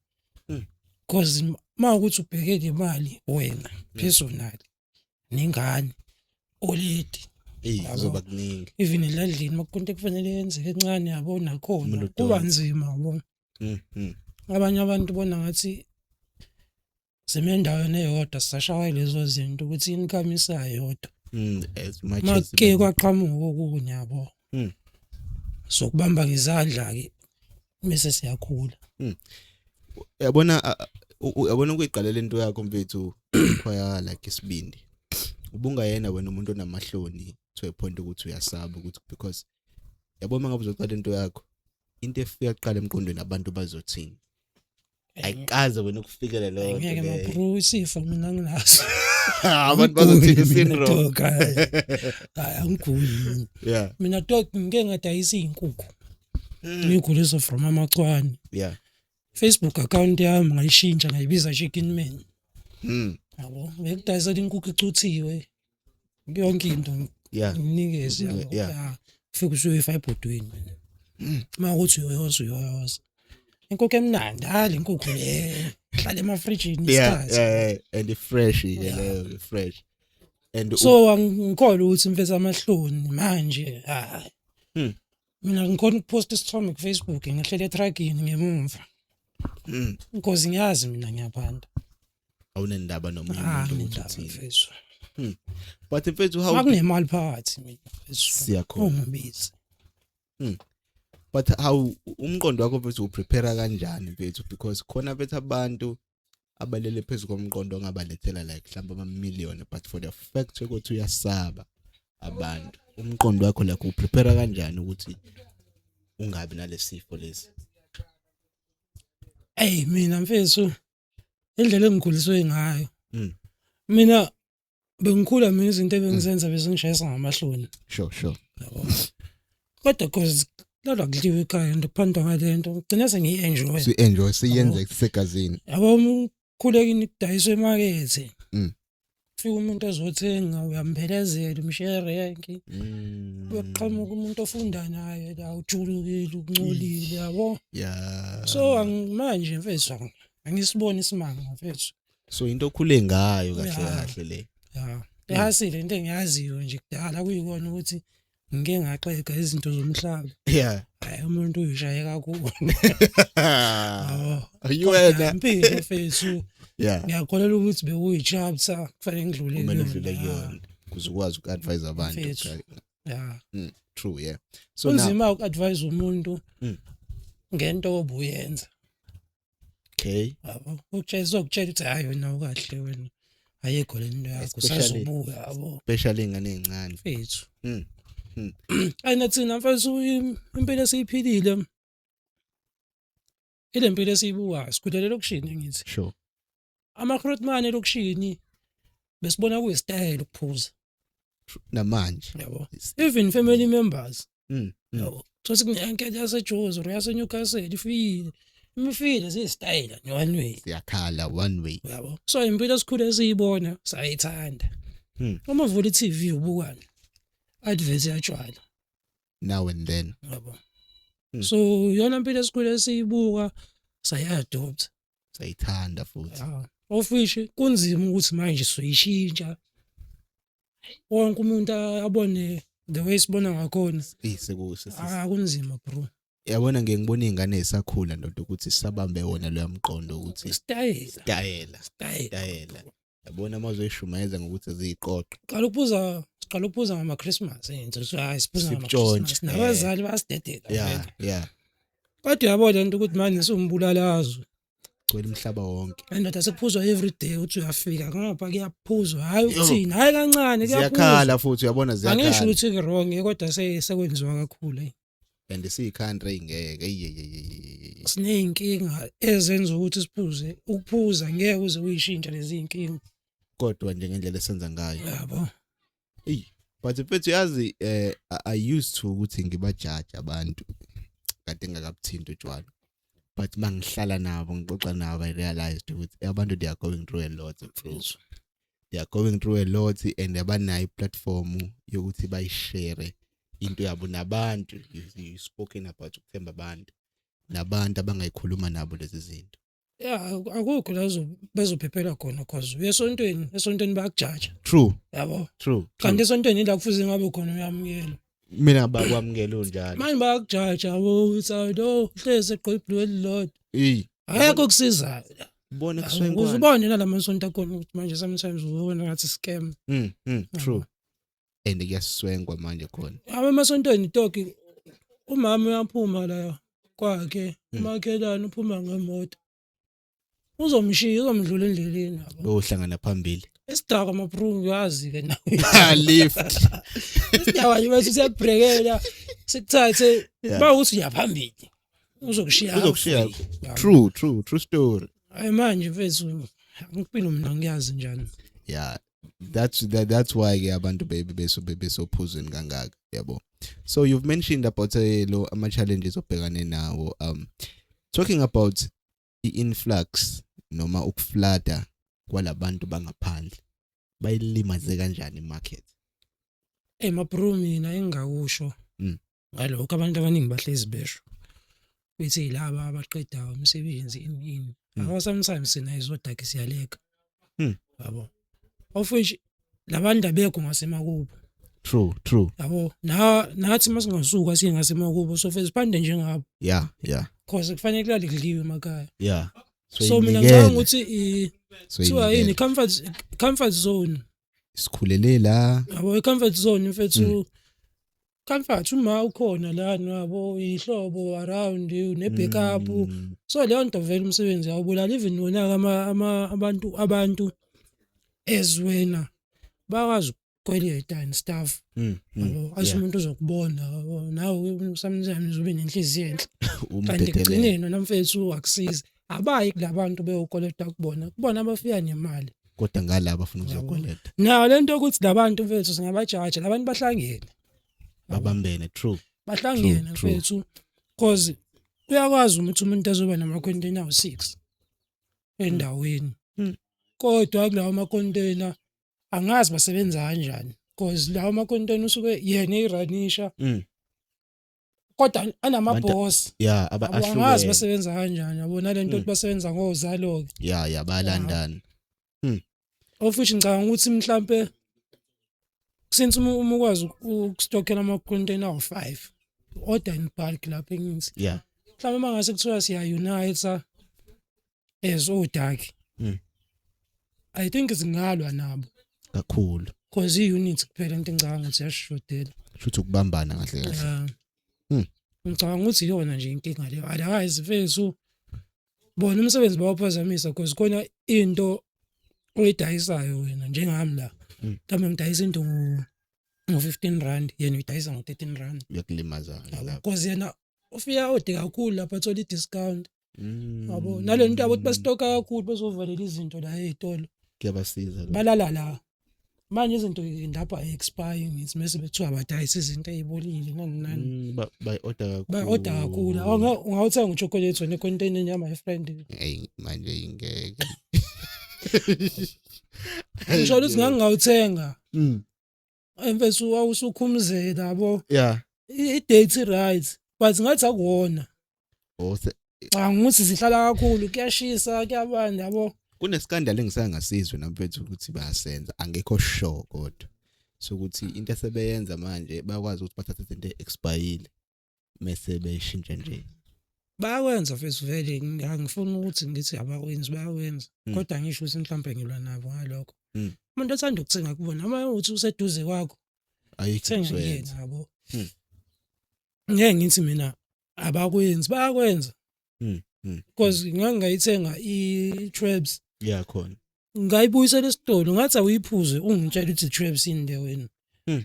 because uma ukuthi ubheke le mali wena personally nengane already. Ey. Yabo. Kuzoba kuningi. Even eladlini makukhona into ekufanele yenzeke encane, yabo, nakhona Kumele kuba udonse. nzima, yabo. Abanye abantu bona ngathi sime endaweni eyodwa, sisashawa lezo zinto ukuthi income isayodwa. As much as Makuke kwaqhamuka okunye, yabo, sokubamba ngezandla ke bese siyakhula. Yabona, uyabona ukuyiqalela into yakho mfethu require like isibindi. Ubungayena wena umuntu onamahloni to a point ukuthi uyasaba ukuthi, because yabo uma ngabe uzoqala into yakho, into efika kuqala emqondweni, abantu bazothini? Ayikaze wena ukufikele leyo nto Ngeke. leyo. Ma bro, isifo mina nginaso. Abantu bazothini Angiguli mina, syndrome. dog, hayi. Hayi, angiguli mina. Mina dog, ngike ngadayisa iy'nkukhu, ngiyikhuliswa from amachwane. Facebook account yami ngayishintsha, ngayibiza Chicken Man. Yabo, bekudayisela inkukhu icuthiwe, yonke into, nginikeze, yabo. Ya, ufike usuyoyifa ebhodweni wena. Uma ukuthi uyoyoza, uyoyoza inkukhu emnandi, hayi le nkukhu le hlala emafrijini isikhathi. Yeah, and fresh ke leyo, fresh and So angikholwa ukuthi mfethu amahloni manje, hayi. Mina ngikhona ukuposta isithombe ku-Facebook ngihlele etruckini ngemumva, because ngiyazi mina ngiyaphanda. Awunendaba nomunye Ah, umuntu ukuthi ngendaba uthini. Mfethu. But mfethu, how Makunemali phakathi, mina mfethu Siyakhona. ungibizi. But how umqondo wakho mfethu uprepare kanjani mfethu? Because khona mfethu abantu abalele phezu komqondo ongabalethela like mhlawumbe ama million, but for the fact ukuthi uyasaba abantu, umqondo wakho like uprepare kanjani ukuthi ungabi nalesifo lesi? Ey mina mfethu, indlela engikhuliswe ngayo, mina bengikhula mina izinto ebengizenza bezingishayisa ngamahloni. Sure. Yabo, kodwa cause lolwa kudliwa ekhaya nto kuphandwa ngale nto, ngigcina sengiyi-enjoy. Si enjoy, siyenze kusegazini. Yabo, uma ukhule kini kudayiswa emakethe, fika umuntu ezothenga, uyamphelezela, umshiye renki, uyaqhamuka umuntu ofunda naye la, ujulukile, uncolile, yabo. So manje mfethu angisiboni isimanga mfethu. So into okhule ngayo kahle Yeah. kahle le. Ya, ihasile into engiyaziyo nje kudala kuyikona ukuthi Ngike ngaxega izinto zomhlaba. Hayi, umuntu uyishaye kakhulu. Yabo. Wena. Impilo mfethu. Ngiyakholelwa ukuthi bekuyi-chapter kufanele ngidlule kumele udlule kuyona ukuze ukwazi uku-advise abantu. Mfethu. Yeah. True, yeah. So now Kunzima uku-advise umuntu ngento obuyenza. Yabo. Ukutshela uzokutshela ukuthi hayi wena ukahle wena. Ayikho le nto yakho usazobuka yabo. Especially ingane ezincane. Mfethu. Ayina thina mfethu impilo esiyiphilile. Ile mpilo esiyibukayo sikhulele elokishini ngithi. Ama-grootman elokishini besibona kuyisitayela ukuphuza. Namanje. Yabo. Even family members. Yabo. Thothi kunenkethe yaseJozi or yaseNewcastle ifile. Imifile ziyisitayela nje one way. Siyakhala one way. Yabo. So impilo esikhule esiyibona sayithanda. Uma uvula i-TV ubukani? Advert yatshwala. Now and then. Yabo. So yona impilo esikhule esiyibuka sayi-adopt. Sayithanda futhi. Yeah. Of which kunzima ukuthi manje soyishintsha. Wonke umuntu abone the way sibona ngakhona. Kunzima bro. Yabona ngeke ngibone izingane ezisakhula ndoda ukuthi sisabambe wona lo yamqondo ukuthi style. Style. Yabona amazwe eshumayeza ngokuthi ziyiqoqo. Siqala ukuphuza ngama Christmas enze hayi siphuza ngama Christmas nabazali basidedela. Yeah. Kodwa uyabona lento ukuthi manje siwumbulalazwe. Gcwele umhlaba wonke. Indoda sekuphuzwa every day uthi uyafika ngapha kuyaphuzwa hayi ukuthini hayi kancane kuyaphuzwa. Ziyakhala futhi uyabona ziyakhala. Angisho ukuthi ku wrong kodwa sekwenziwa kakhulu. And siyi country ngeke. Sineyinkinga ezenza ukuthi siphuze ukuphuza ngeke uze uyishintshe lezi inkinga. Kodwa nje ngendlela esenza ngayo. Yabo. Ey, but mfethu yazi I used to ukuthi ngibajaja abantu kade ngakabuthinta utshwala. But mangihlala nabo ngixoxa nabo I realized ukuthi abantu they are going through a lot bro. They are going through a lot and abanayo platform yokuthi bayishare into yabo nabantu. You spoken about ukuthemba abantu nabantu abangayikhuluma nabo lezi zinto. Yeah, akukho la bezophephela khona cause uyesontweni, esontweni bayakujaja. True. Yabo. True. Kanti esontweni la kufuze ngabe khona uyamukela. Mina bakwamukela unjalo. Manje bayakujaja yabo uthi lo hleze egqibhu elilodwa. Ayekho kusizayo. Ubona kuswenkwana. Uzubone nalamasonto akhona ukuthi manje sometimes ubona ngathi scam. True. And kuyaswengwa manje khona. Abemasontweni toki umama uyaphuma la kwakhe, umakhelwane uphuma ngemoto. Uzomshiya uzomdlula endleleni yabo. Ohlangana phambili. Isidakwa mabru uyazi ke nawe. Lift. Isidakwa nje bese siyakubrekela sikuthathe bawuthi uyaphambili. Uzokushiya. Uzokushiya. True, true, true story. Hayi manje mfethu ngipilo mina ngiyazi njani. Yeah. That's why ke abantu baby besophuzweni kangaka yabo. So you've mentioned about lo ama challenges obhekane nawo. Talking about i-influx noma ukuflada kwalabantu bangaphandle bayilimaze kanjani imarket? Mabru mina engingakusho ngalokho abantu abaningi bahlezi besho bethi laba abaqedayo umsebenzi ini abo sometimes sina izodakhi siyaleka. Yabo. Of which labantu abekho ngasemakubo. True, true. Yabo nathi masingasuka siye ngasemakubo so siphande njengabo. Yeah, yeah. Cause kufanele kulale kudliwe emakhaya. Yeah. So mina ngicabanga ukuthi kuthiwa yini comfort zone. Sikhulele la. Yabo i-comfort zone mfethu. Comfort uma ukhona la nabo ihlobo around you ne backup. So leyo nto vele umsebenzi awubulala even wona ama abantu ezwena bakwazi kweleta and stuff. Yabo umuntu uzokubona nawe sometimes ube nenhliziyo enhle. Kanti ekugcineni wena mfethu akusizi. Abayi kulabantu beyokoleta kubona. Kubona abafika nemali. Kodwa ngalabo afuna ukuzokoleta. Nayo lento ukuthi labantu mfethu singabajaja labantu bahlangene. Babambene true. Bahlangene mfethu because uyakwazi ukuthi umuntu azoba nama container awu6 endaweni. Kodwa kulawo ama container angazi basebenza kanjani because lawo ama container usuke yena eyiranisha. Kodwa anama boss. Yeah, abahlukene. Angazi basebenza kanjani yabona lento ukuthi basebenza ngozalo ke. Yeah, yeah, bayalandana. Of which ngicabanga ukuthi mhlambe Since uma ukwazi ukustockela ama-container awu-5, order in bulk lapha engithi mhlawumbe uma ngase kuthiwa siya-unite as odaki, I think singalwa nabo. Kakhulu. Cause i-unit kuphela into engicabanga ukuthi yasishodela. Shuthi ukubambana kahle kahle. Yeah. Ngicabanga ukuthi iyona nje inkinga leyo. Otherwise mfethu, bona umsebenzi bawuphazamisa because khona into oyidayisayo wena njengami la, mhlawumbe ngidayisa into ngo-R15, yena uyidayisa ngo-R13. Uyakulimaza lapho. Because yena ufika ode kakhulu lapha, athola i-discount, yabo, nale nto yabo ukuthi basitoka kakhulu, bezovalela izinto la ey'tolo. Kuyabasiza lokho. Balala la manje izinto lapha expire, ngithi mase bekuthiwa badayisa izinto ey'bolile, nani nani. Bayi-order kakhulu. Ba-order kakhulu. Ungawuthenga uchocolate wena econtaineni ya my friend? Hey, manje ingeke. Ngisho ukuthi ngangingawuthenga, mfethu, wawusukhumzela, yabo. I-date right, but ngathi akuwona. Oh, cha, ukuthi zihlala kakhulu, kuyashisa, kuyabanda, yabo. Kunescandal engisake ngasizwe namfethu ukuthi bayasenza, angekho sure kodwa. So ukuthi into esebeyenza manje, bayakwazi ukuthi bathathe izinto expired mase beyishintsha nje. Bayakwenza mfethu vele, angifuni ukuthi ngithi abakwenzi, bayakwenza. Kodwa ngisho ukuthi mhlawumbe ngilwa nabo ngalokho. Umuntu othanda ukuthenga kubona, uma uthi useduze kwakho, Ayikho thenga into kuyena, yabo. Ngeke ngithi mina abakwenzi, bayakwenza. Because ngangingayithenga i-Schweppes, Yeah, khona. ngayibuyisela esitolo, ngathi awuyiphuze ungitshela ukuthi i-Schweppes yini le wena.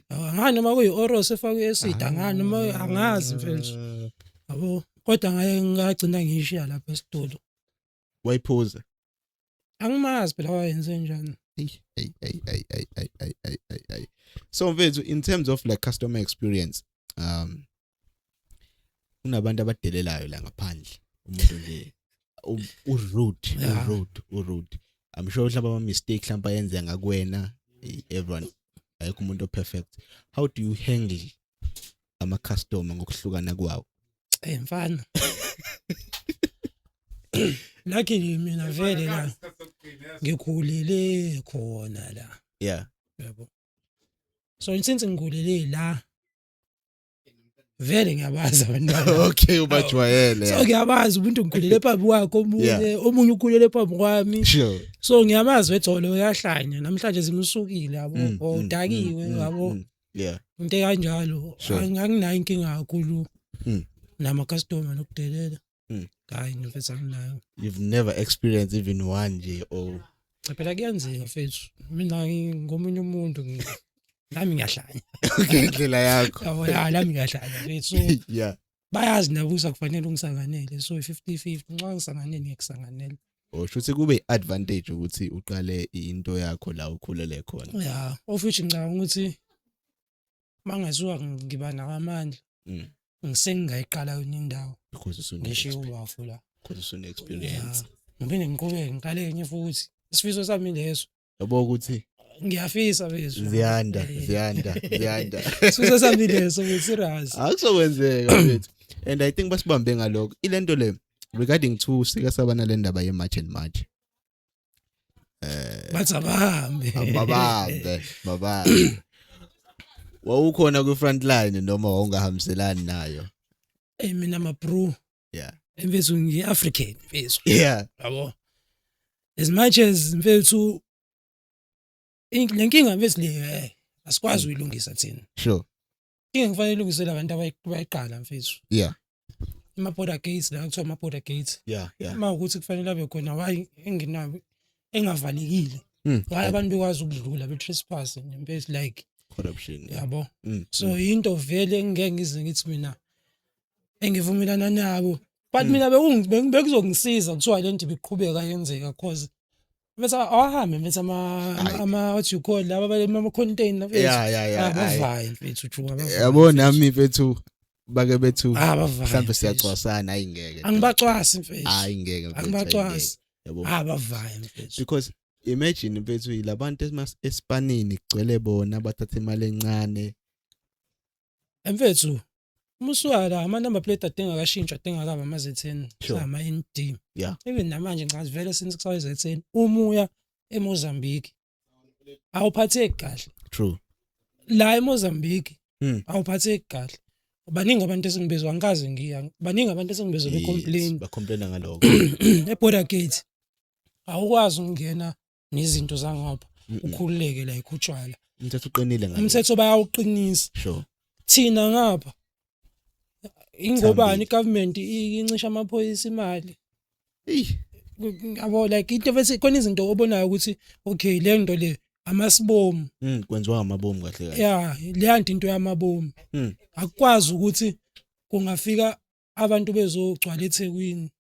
Angani noma kuyi-Oros efakwe i-acid, angani noma angazi mfethu, yabo, kodwa ngaye ngagcina ngiyishiya lapha esitolo. Wayiphuza. Angimazi phela wayenze njani. Hey, hey, hey, hey, hey, hey, hey, hey, hey, hey. So mfethu, in terms of like customer experience, kunabantu abadelelayo la ngaphandle. Umuntu nje u-rude, u-rude, u-rude. I'm sure mhlawumbe ama mistake mhlawumbe ayenzeka ngakuwena, everyone, ayikho umuntu perfect. How do you handle ama customer ngokuhlukana kwawo? Eh mfana, luckily mina vele la ngikhulele khona la, yabo, so since ngikhulele la vele ngiyabazi abantwana. Okay, ubajwayele. So ngiyabazi umuntu, ngikhulele phambi kwakhe omunye, omunye ukhulele phambi kwami. So ngiyamazi wetholo uyahlanya namhlanje, zimsukile, yabo, or udakiwe, yabo, into kanjalo. Anginayo inkinga kakhulu nama customer nokudelela. Hayi mfethu, anginayo. You've never experienced even one nje or Cha, phela kuyenzeka mfethu, mina ngomunye umuntu nami ngiyahlanya. Ngendlela yakho. Yabo, ya, nami ngiyahlanya mfethu, so bayazi nabo ukuthi akufanele ungisanganele, so 50-50, nxa ngisanganele ngiyakusanganela. Or shuthi kube i-advantage ukuthi uqale into yakho la ukhulele khona. Ya, of which ngicabanga ukuthi mangasuka ngiba nawo amandla, ngisengingayiqala yona indawo, Because usune ngishiye ubafu la. Because usune experience. Ya, ngiphinde ngiqhubeke ngiqale enye futhi, isifiso sami leso. Yabo ukuthi Ngiyafisa mfethu. Ziyanda, ziyanda, ziyanda. Isifiso sami leso mfethu, serious. Akuzokwenzeka mfethu. And I think basibambe ngalokho. Ilento le regarding to sike saba nale ndaba ye March and March. Bathi abahambe. Babambe, babambe. Wawukhona ku front line noma wawungahambiselani nayo? Eh, mina ma bro, mfethu, ngi-African mfethu, yabo, as much as mfethu le nkinga mfethu le, asikwazi ukuyilungisa thina. Inkinga kufanele ilungisele abantu abayiqala mfethu. Ama-border gates la, kuthiwa ama-border gates, uma ukuthi kufanele abe khona, why engenawo, engavalekile? Why abantu bekwazi ukudlula be-trespass mfethu, like Corruption. Yeah. Yabo, so into vele engeke ngize ngithi mina engivumelana nabo, but mina bekuzongisiza kuthiwa le nto ibiqhubeka yenzeka, cause bese awahambe mfethu ama Hayi. ama what you call laba ama container mfethu. Yeah. Hayi. Abavaye mfethu, ujuka abavaye. Yabo nami mfethu bake bethu Ah, abavaye mhlawumbe mfethu. siyacwasana, hayi ngeke. Angibacwasi mfethu. Hayi ngeke mfethu, hayi Angibacwasi. ngeke. Yabo. Abavaye mfethu. Because imagine mfethu labantu esipanini kugcwele bona bathatha imali encane. Mfethu, uma usuka la ama number plate adinga akashintshwa, adinga akaba ama Z10, ama ND. Even namanje ngicathi vele since kusayi Z10, uma uya eMozambique awuphatheki kahle. True. La eMozambique awuphatheki kahle. Baningi abantu esengibezwa, angikaze ngiya, baningi abantu esengibezwa becomplain. Bacomplaina ngalokho. E-border gate awukwazi ukungena nezinto zangapha ukhululeke la ikhutshwala. Umthetho uqinile ngalo. Umthetho bayawuqinisa. Thina ngapha ingobani, igovernment incisha amaphoyisa imali. Yabo, like into bese khona izinto obonayo ukuthi okay, le nto le amasibomu. Kwenziwa ngamabomu kahle kahle. Yeah, le nto into yamabomu. Akukwazi ukuthi kungafika abantu bezogcwala eThekwini.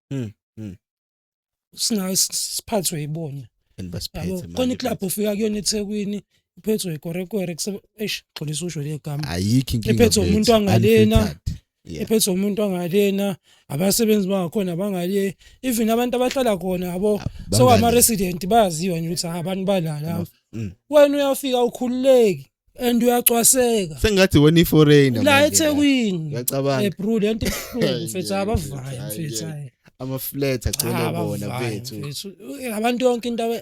Singasiphathwe yibona. And basiphethe manje. Khona iclub ufika kuyona eThekwini iphethwe ikorekore kuse eish, xolisa usho le gama. Ayikho inkinga. Iphethwe umuntu angalena. Unfiltered. Yeah. Iphethwe umuntu angalena, abasebenzi bangakhona bangale, even abantu abahlala khona yabo, so ama resident bayaziwa nje ukuthi abantu balala. Wena uyafika ukhululeki and uyacwaseka. Sengathi wena iforeigner. La eThekwini. Uyacabanga. Eh bro, le nto ibuhlungu mfethu, abavayo mfethu. Ama flat agcwele bona mfethu. Abantu yonke into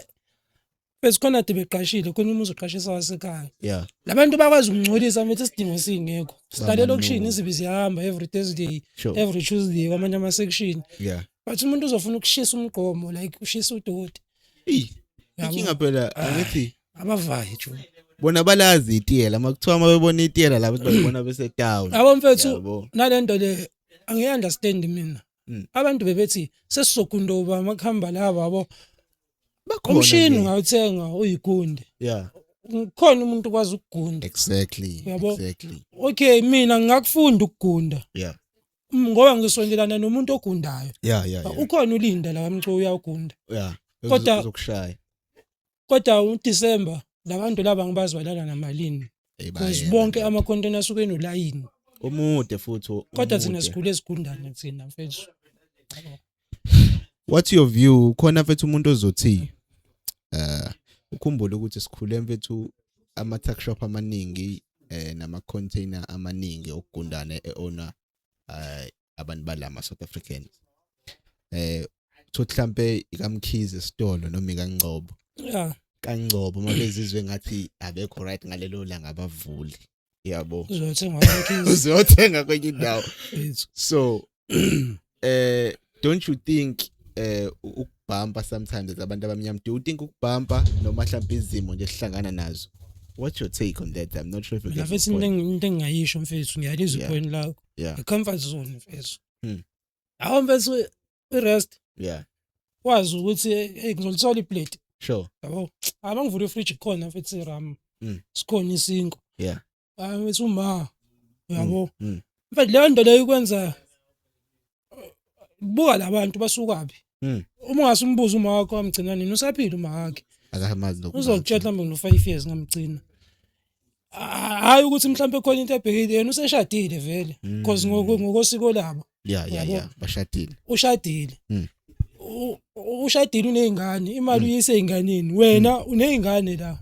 bese khona de beqashile khona umuzi uqashisa wasekhaya. Yeah. Labantu bakwazi ukungcolisa mfethu isidingo singekho. Sihlale elokishini izibi ziyahamba every Thursday, every Tuesday kwamanye ama section. Yeah. But umuntu uzofuna ukushisa umgqomo like ushisa udoti. Ey. Inkinga phela angithi abavayi nje. Bona balazi itiyela makuthiwa mabebona itiyela labo bayibona bese down. Yabo mfethu, nalento le angiyi-understand mina. Abantu bebethi sesizogundoba makuhamba laba yabo. Bakhona Umshini nje. ungawuthenga uyigunde. Yeah. Khona umuntu ukwazi ukugunda. Exactly. Yabo. Exactly. Okay, mina ngingakufunda ukugunda. Yeah. Ngoba ngizosondelana nomuntu ogundayo. Yeah. Ukhona ulinda la kamco uyagunda. Yeah. Uzokushaya. Kodwa uDecember labantu laba ngibazi balala namalini. Hey, Because bayena bonke ndoda. ama container asuke enolayini. Omude futhi. Kodwa thina omude. sikhule esigundane thina mfethu. What's your view? Khona mfethu umuntu ozothi ukhumbule ukuthi sikhule mfethu ama tuck shop amaningi nama container amaningi okugundana eowner abantu balama South Africans. Uthi mhlambe ikamkhize esitolo noma ikaNgcobo. Yeah. KaNgcobo mabezizwe ngathi abekho right ngalelo langa abavuli. Yabo. Uzothenga kwaMkhize. Uzothenga kwenye indawo. Mfethu. So don't you think ukubhampa sometimes abantu abamnyama, do you think ukubhampa noma mhlawumbe izimo nje esihlangana nazo? What's your take on that? I'm not sure if you Mina get my mfethu point. into engingayisho mfethu, ngiyalizwa Yeah. ipoint lakho. Yeah. I-comfort zone mfethu. Awu mfethu i-rest. Yeah. Wazi ukuthi hey ngizolithola iplate. Sure. Yabo. Abangivula ifridge khona mfethu iram. Sikhona isinkwa. Yeah. Mfethu uma. Yabo. Mfethu leyo nto leyo ikwenza buka labantu basukaphi. Uma ungasumbuza uma wakho amgcina nini, usaphila uma wakhe. Akamazi lokho. Uzokutshela mhlawumbe ngino 5 years ngamgcina. Hayi ukuthi mhlawumbe khona into ebhekile yena useshadile vele because ngokosiko labo. Yeah, yeah, Yabo. yeah. Bashadile. Ushadile. Ushadile unezingane, imali uyise einganeni, wena unezingane la.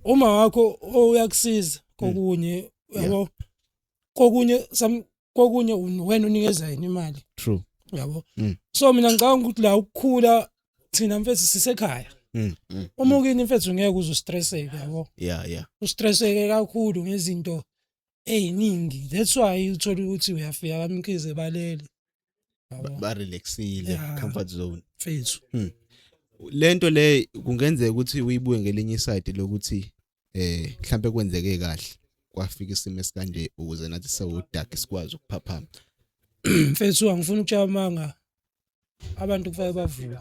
Uma wakho uyakusiza kokunye, yabo. Kokunye kokunye wena unikeza yena imali. True. Yabo. So mina ngicabanga ukuthi la ukukhula thina mfethu sisekhaya. Uma ukini mfethu ngeke uze ustresseke, yabo. Yeah, yeah. Ustresseke kakhulu ngezinto eziningi. That's why uthola ukuthi uyafika kaMkhize balele. Yabo. Ba relaxile, Yeah. comfort zone. Mfethu. Lento le kungenzeka ukuthi uyibuke ngelinye iside lokuthi mhlambe kwenzeke kahle kwafika isimo esikanje ukuze nathi sewudark sikwazi ukuphaphama. Mfethu angifuni ukutshela amanga, abantu kufanele bavuke.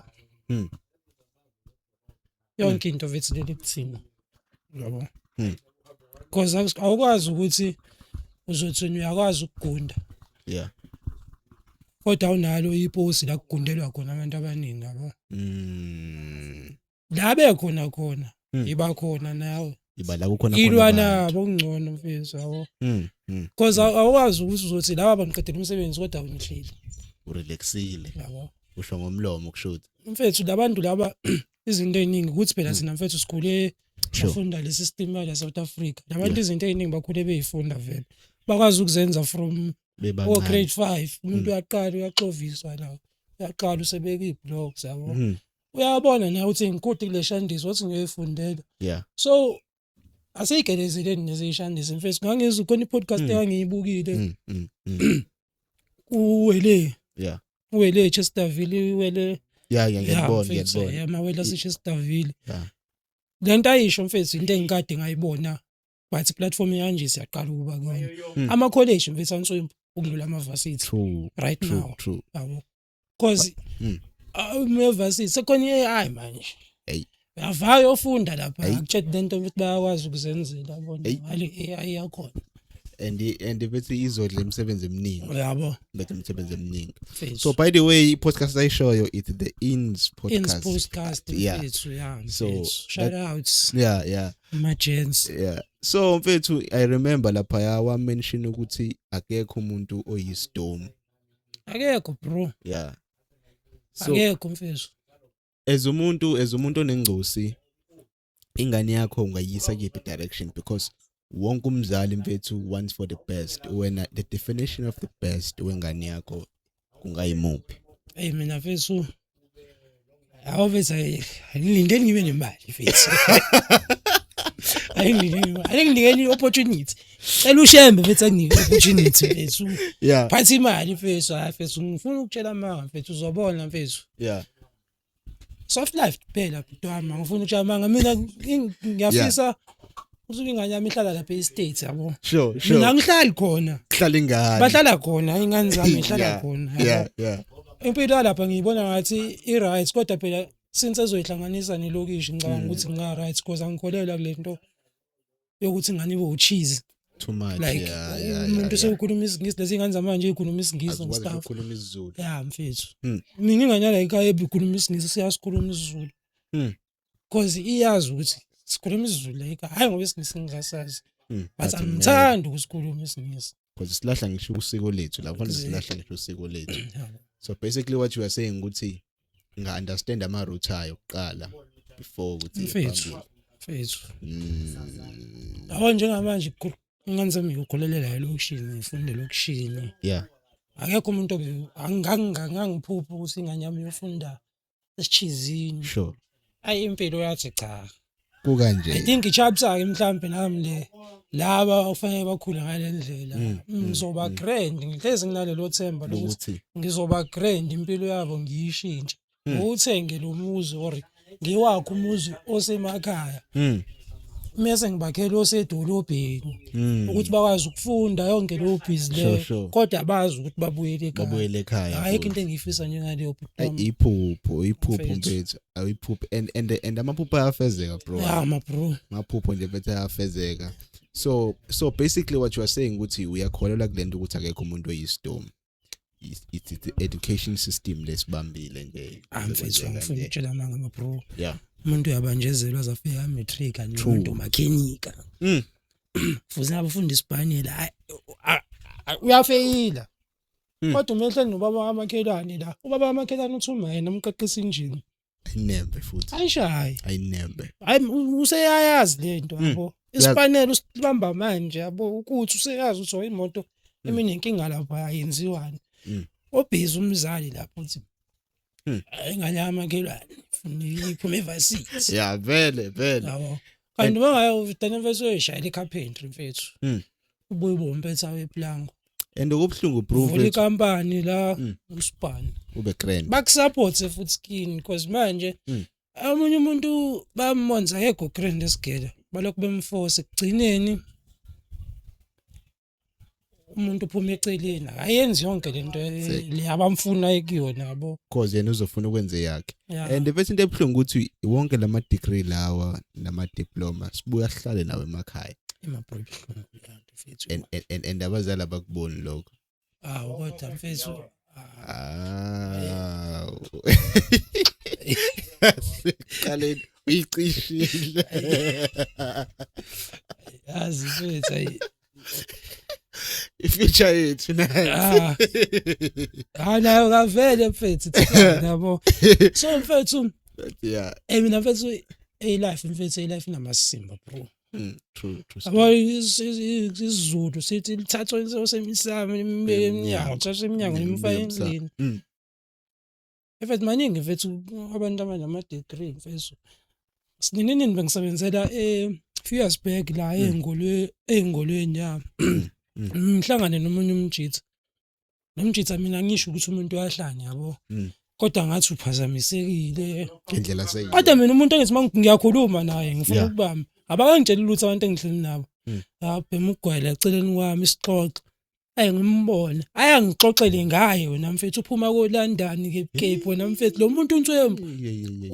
Yonke into mfethu leli kuthina. Yabo. Because awukwazi ukuthi uzothi uyakwazi ukugunda. Yeah. Kodwa awunalo iposi la kugundelwa khona abantu abaningi, yabo. La bekhona khona, iba khona nawe. Iba la kukhona khona Ilwa abantu. nabo kungcono mfethu, yabo. Because awukwazi ukuthi uzothi laba bangiqedela umsebenzi kodwa ngihleli. Urelaxile. Yabo. Usho ngomlomo kushuthi. Mfethu labantu laba izinto eziningi ukuthi phela thina mfethu sikhule Sure. sifunda le system ya South Africa. Labantu Yeah. izinto eziningi bakhule beyifunda vele. Bakwazi ukuzenza from Bebancane. grade 5 umuntu uyaqala uyaxoviswa la. Uyaqala usebeka iblocks, yabo. Uyabona nawe uthi ngikude kule shandisi wathi ngiyoyifundela. Yeah. So Aseyigelezeleni nezishandisi mfethu, ngangizwa khona i-podcast engangiyibukile uwele uwele Chesterville, uwele. Yeah, ngiyabona. Mfethu, Ngiyabona. Amawele aseChesterville. Lento ayisho mfethu, into engikade ngayibona, but platform yanje siyaqala ukuba kuyona. Ama-college mfethu answempu ukudlula ama-varsity right now. Yabo, cause ama-varsity sekhona i-AI manje. Hey. Uyavaya uyofunda lapha, Hey. akutshela lento ukuthi bayakwazi ukuzenzela yabona Hey. ngale AI yakhona. And bethi izodla imisebenzi eminingi. Yabo. Bethi imisebenzi eminingi. Mfethu. So by the way, i-podcast ayishoyo, it's the Ins Ins Podcast. Podcast. Mfethu, yeah. So, Mfethu, shout out my gents. Yeah, so mfethu, I remember lapha wa mention ukuthi akekho umuntu oyisdom. Akekho, bro. Yeah, so Akekho, mfethu. As umuntu onengcosi, ingane yakho ungayisa kuyiphi direction? Because wonke umzali, mfethu, wants for the best. Wena, the definition of the best wengane yakho kungayimuphi? Hey, mina mfethu, awuveza, angilindeli ngibe nemali, mfethu. Angilindeli, angilindeli i-opportunity. Cela ushembe, mfethu, anginike i-opportunity, mfethu. Phatha imali, mfethu. Hayi mfethu, ngifuna ukutshela amanga, mfethu, uzobona, mfethu. Soft life kuphela, bhuti wami. Ngifuna ukutshela amanga mina, ngiyafisa ukuthi ingane yami ihlala lapha e-state, yabo. Mina angihlali khona. Kuhlala ingane. Bahlala khona ingane zami, ihlala khona, yabo. Impilo yalapha ngiyibona ngathi i-right, kodwa phela since ezoyihlanganisa nelokishi, ngicabanga ukuthi kunga-right, because angikholelwa kule nto yokuthi ingane ibe u-cheese. Too much. Like umuntu sewukhuluma isiNgisi, lezi ngane zamanje ikhuluma isiNgisi Azikwazi and stuff. ukukhuluma isiZulu. Ya mfethu, mina ingane yala ekhaya ebikhuluma isiNgisi, siyasikhuluma isiZulu, cause iyazi ukuthi sikhuluma isiZulu la ekhaya, hhayi ngoba isiNgisi ngingasazi, but angithandi ukusikhuluma isiNgisi. Because silahla ngisho usiko lethu la kufanele. Silahla ngisho usiko lethu. So basically what you are saying ukuthi nga understand ama roots ayo kuqala before ukuthi iye Mfethu. phambili. Mfethu, yabo, njengamanje ingane zami ngikhulelela elokishini, ngifunde elokishini. Akekho umuntu angangiphupha ukuthi ingane yami iyofunda esishizini. Ayi, impilo yathi cha. Kukanje. I think i-chapter-ke mhlampe nami le, laba okufanele bakhule ngale ndlela, ngizoba grand, ngihlezi nginalelo themba lokuthi Ukuthi ngizoba grand, impilo yabo ngiyishintshe, ngiwuthenge lo muzi or ngiwakhe umuzi osemakhaya, mese ngibakhela osedolobheni, ukuthi bakwazi ukufunda yonke leyo busy leyo, kodwa bazi ukuthi babuyele ekhaya. Babuyele ekhaya. Ayikho Futhi. into engiyifisa njengaleyo, bhuti Ayi, wami. Iphupho, iphupho. Mfethu. Mfethu, ayiphupho and amaphupho ayafezeka, bro. Ya ma bro. Amaphupho nje, mfethu, ayafezeka. So basically what you are saying ukuthi uyakholelwa kulento ukuthi akekho umuntu oyisdom. It's the education system lesibambile nje. Ah mfethu, Kwenzeka angifuni nje. ukutshela amanga, ma bro. Umuntu uyabanjezelwa azafika matric and umuntu umakhenika, futhi abafunda isibhanela, hayi, uyafeyila. Kodwa uma ehleli nobaba wamakhelwane la, ubaba wamakhelwane uthuma yena umqeqisa injini. Ayinembe futhi. Ayishayi. Ayinembe. Hayi, useyayazi lento, yabo, isipanelo usibamba manje, yabo, ukuthi useyazi ukuthi oh, imoto eminenkinga lapha ayenziwani. Obhizi umzali lapho uthi ingane yamakhelwane funa iphume evarsity. Yeah, vele vele. Yabo, kanti bangayo mfethu, uyishayela i-carpentry, mfethu, ubuye ube umpetha weplango. And okubuhlungu, bro, Uvula mfethu, ikampani la, usipani, ube grand. bakusupport futhi skin, because manje omunye umuntu bayamonza, akekho grand esigela, balokhu bemforce, ekugcineni umuntu uphuma eceleni, akayenzi yonke lento le abamfuna ekuyona, yabo. Cause yena uzofuna ukwenza yakhe. And bese into ebuhlungu ukuthi wonke lama degree lawa nama diploma sibuya sihlale nawe emakhaya. Emabro, ibuhlungu leyo nto, mfethu. And abazali abakuboni lokho. Awu, kodwa mfethu, ah, Ah. Siqale uyicishile. Yazi mfethu, ayi. I-future yethu nayo. Ah. Hayi, nayo kavele mfethu, yabo. So mfethu, mina mfethu, a life mfethu, a life inamasimba, bro. True, true. Yabo, isiZulu sithi lithathwa osemisamo limbeke emnyango, thathwa emnyango limfake endlini. Mfethu, maningi mfethu abantu abanama degree, mfethu. Sinini nini bengisebenzela e Few years back la ey'ngolweni ey'ngolweni ya ngihlangane nomunye umjitha. Nomjitha mina ngisho ukuthi umuntu uyahlanya yabo. Kodwa ngathi uphazamisekile. Ngendlela seyiyo. Kodwa mina umuntu engithi uma ngiyakhuluma naye ngifuna ukubamba. Abakangitsheli lutho abantu engihleli nabo. Abhema ugwele eceleni kwami isixoxo. Ayi ngimbone. Ayangixoxele ngaye wena mfethu uphuma ko London ke Cape wena mfethu lo muntu unswembu.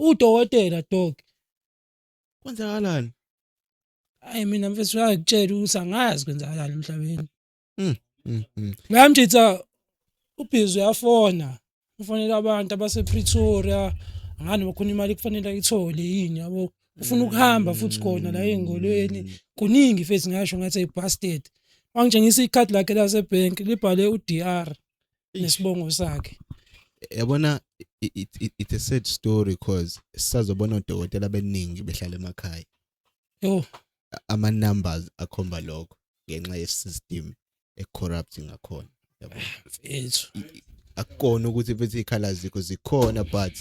Udokotela dog. Kwenzakalani? Ayi mina mfethu uyakutshela ukuthi angazi kwenzakalani emhlabeni. Ngamjitha ubhizi uyafona. Ufonela abantu abasePretoria ngani bakhona imali kufanele ayithole yini yabo. Ufuna ukuhamba futhi khona la ey'ngolweni. Kuningi futhi ngasho ngathi bastard. Wangitshengisa ikhadi lakhe lasebhenki libhale uDR nesibongo sakhe. Yabona it's a sad story because sisazobona odokotela abaningi behlala emakhaya. Yo, Ama numbers akhomba lokho ngenxa ye system e corrupt ngakhona. Yabo. Mfethu. Akukona ukuthi mfethu ikhala zikho zikhona, but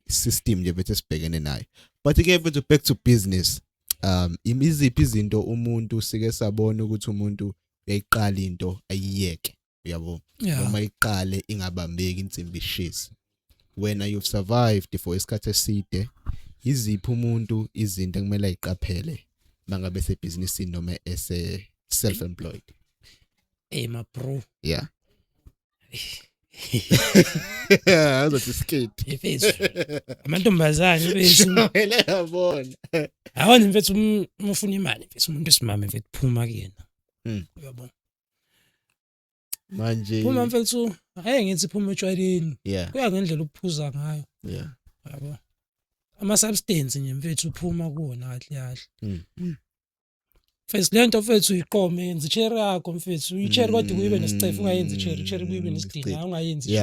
system nje mfethu esibhekene nayo. But ke mfethu, back to business. Iziphi izinto umuntu sike sabona ukuthi umuntu uyayiqala into ayiyeke, uyabo, noma iqale ingabambeki insimbi ishisa? Wena you've survived for isikhathi eside. Iziphi umuntu izinto ekumele ayiqaphele mangabe sebhizinisini noma ese self employed? Hey ma bro. Yeah, azothi skate. Mfethu. Amantombazane mfethu. Vele yabona. Awona mfethu, uma ufuna imali mfethu, umuntu esimame mfethu, phuma kuyena. Uyabona. Manje Phuma mfethu, hayi ngithi phuma etshwaleni. Kuya ngendlela ukuphuza ngayo. Yabo. Ama substance nje mfethu, uphuma kuwona kahle kahle. Mfethu, lento mfethu uyiqome, yenza icherry yakho mfethu. Icherry kodwa kuyibe nesicefe, ungayenzi icherry, icherry kuyibe nesidina, ungayenzi.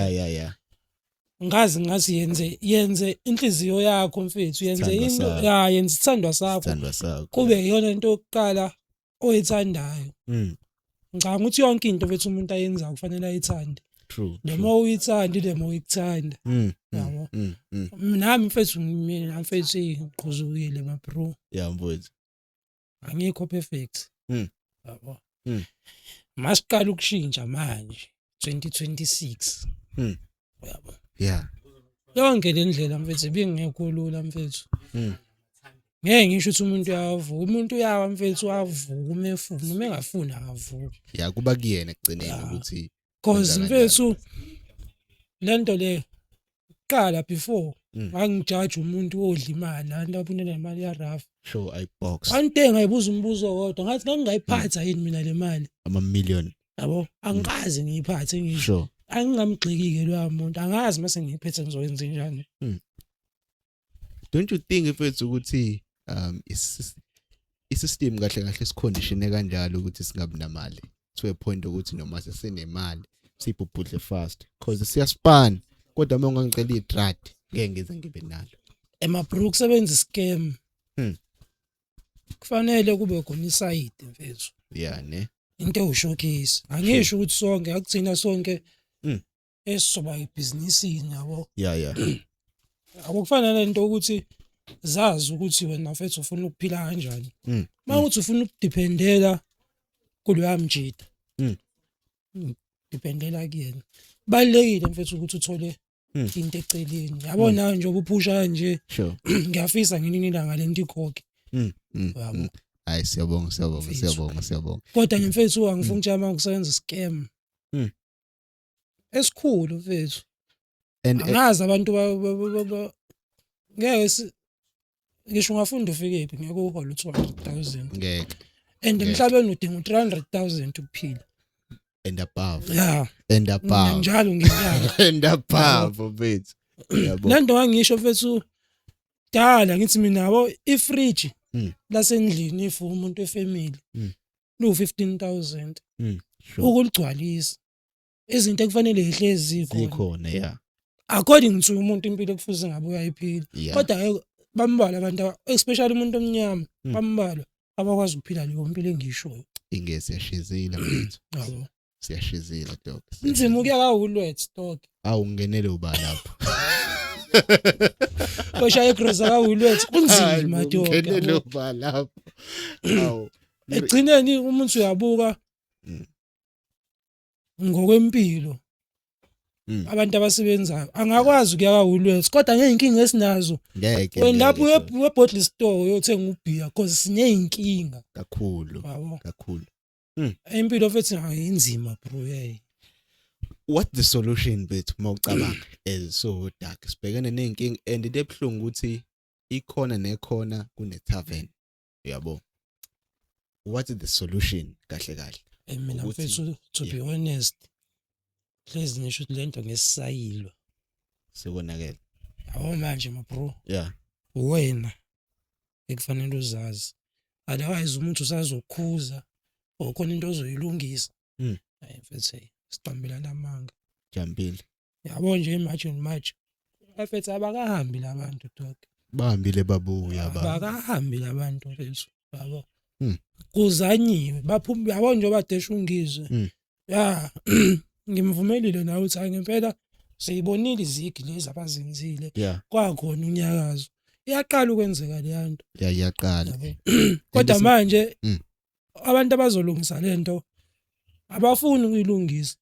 Ngazi ngathi yenze inhliziyo yakho mfethu, yenze Isithandwa into sakho. Ya, yenze isithandwa sakho. Sithandwa sakho. Kube iyona into yokuqala oyithandayo. Ngicabanga ukuthi yonke into mfethu umuntu ayenzayo kufanele ayithande. True. The more uyithanda, the more ikuthanda. Yabo. Nami mfethu, mina mfethu ngiqhuzukile ma bro. Yeah mfethu. Angikho perfect. Yabo. Masiqala ukushintsha manje 2026. Yabo. Yonke le ndlela mfethu ibingekho lula mfethu. Ngeke ngisho ukuthi umuntu uyavuka, umuntu uyawa mfethu, avuka uma efuna, uma engafuni akavuki. Yeah, kuba kuyena ekugcineni ukuthi Cause kwenza kanjani. Mfethu, lento le qala before ngangijaji umuntu odla imali, abantu abunela imali ya rough. Sure, i box. One thing ngayibuza umbuzo kodwa ngathi ngangingayiphatha yini mina le mali? Ama million. Yabo, angikaze ngiyiphathe ngisho. Angingamgxeki-ke loya muntu, angazi mase ngiyiphethe ngizoyenza njani. Don't you think mfethu ukuthi isystem kahle kahle sicondition kanjalo ukuthi singabi namali to a point ukuthi noma sesinemali sibhubhudle fast, because siyaspan, kodwa uma ungangicela idrad ngeke ngize ngibe nalo. Emabro, kusebenza iscam. Kufanele kube khona isayidi mfethu. Yeah ne. Into ewushowcase. Angisho ukuthi sonke akuthina sonke esizoba ebhizinisini yabo. Akufana nento ukuthi zazi ukuthi wena mfethu ufuna ukuphila kanjani. Mawuthi ufuna ukudependela kuloya mjida. Dependela kuyena. Balekile mfethu ukuthi uthole into eceleni. Yabona nje ubuphusha kanje. Ngiyafisa ngelinye ilanga lento ikhokhe. Yabo. Hayi siyabonga, siyabonga, Mfethu. siyabonga, siyabonga. Kodwa nje mfethu angifuni ukutshela uma kusebenza scam. Esikhulu mfethu. And Angazi abantu ngeke ngisho ungafunda ufike phi ngeke uhole u200,000. Ngeke. And Ngeke. emhlabeni udinga u300,000 ukuphila. And above. Yeah. And above. Njalo ngenyanga. And above mfethu. Yabo. Lento ngangisho mfethu dala ngithi mina yabo ifridge lasendlini if umuntu efamily lu 15,000. Ukuligcwalisa. Izinto ekufanele ihlezi zikhona. Zikhona, yeah. According to umuntu impilo ekufuze ngabe uyayiphila. Kodwa ke bambalwa abantu, especially umuntu omnyama, bambalwa abakwazi ukuphila leyo mpilo engishoyo. Inge siyashizila mfethu. Yabo. Siyashizila dog. Inzima ukuya ka Woolworths dog. Awu ngenele uba lapho. Oshaya igrosa kaWoolworths kunzima dog. Ngenelo ba lapho. Awu. Egcineni umuntu uyabuka ngokwempilo. Abantu abasebenzayo angakwazi ukuya kaWoolworths kodwa ngeyinkinga esinazo. Ngeke. Wena lapho uye bottle store uyothenga ubhiya because sineyinkinga. Kakhulu. Yabo. Kakhulu. Impilo futhi ayinzima bro, hey. What the solution bethu mawucabanga as so dark sibhekene nenkinga and into ebuhlungu ukuthi ikhona nekhona kune tavern, uyabo? What is the solution kahle kahle? Mina mfethu, to be honest, hlezi ngisho ukuthi lento ngesisayilwa. Sekonakele. Yabo manje ma bro. Wena ekufanele uzazi. Otherwise umuntu usazokhuza okhona into ozoyilungisa. Hayi mfethu, siqambelana amanga. Jambile. Yabo nje imagine manje. Mfethu abakahambi labantu dog. Bahambile babuya ba. Abakahambi labantu mfethu. Yabo. Kuzanyiwe baphuma, yabo nje badesha ungizwe. Ya, ngimvumelile nawe ukuthi hayi ngempela siyibonile izigi lezi abazenzile. Kwakhona unyakazo. Iyaqala ukwenzeka le nto. Yeah, iyaqala. Kodwa manje abantu abazolungisa lento abafuni ukuyilungisa.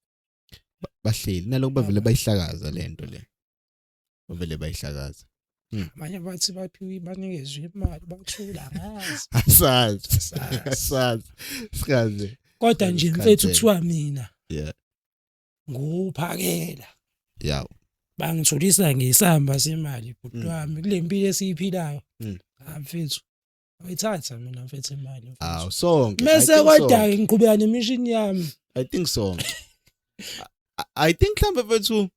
Bahleli nalokho bavele bayihlakaza lento le. Bavele bayihlakaza. Abanye bathi baphiwe banikezwe imali bathula ngazi. Asazi. Asazi. Sikaze. Kodwa nje mfethu kuthiwa mina. Nguphakela. Bangithulisa ngesamba semali bhuti wami kule mpilo esiyiphilayo. Mfethu. Ayithatha mina mfethu imali. Aw sonke. Mase kodwa ngiqhubeka nemission yami. I think sonke. I think mhlambe mfethu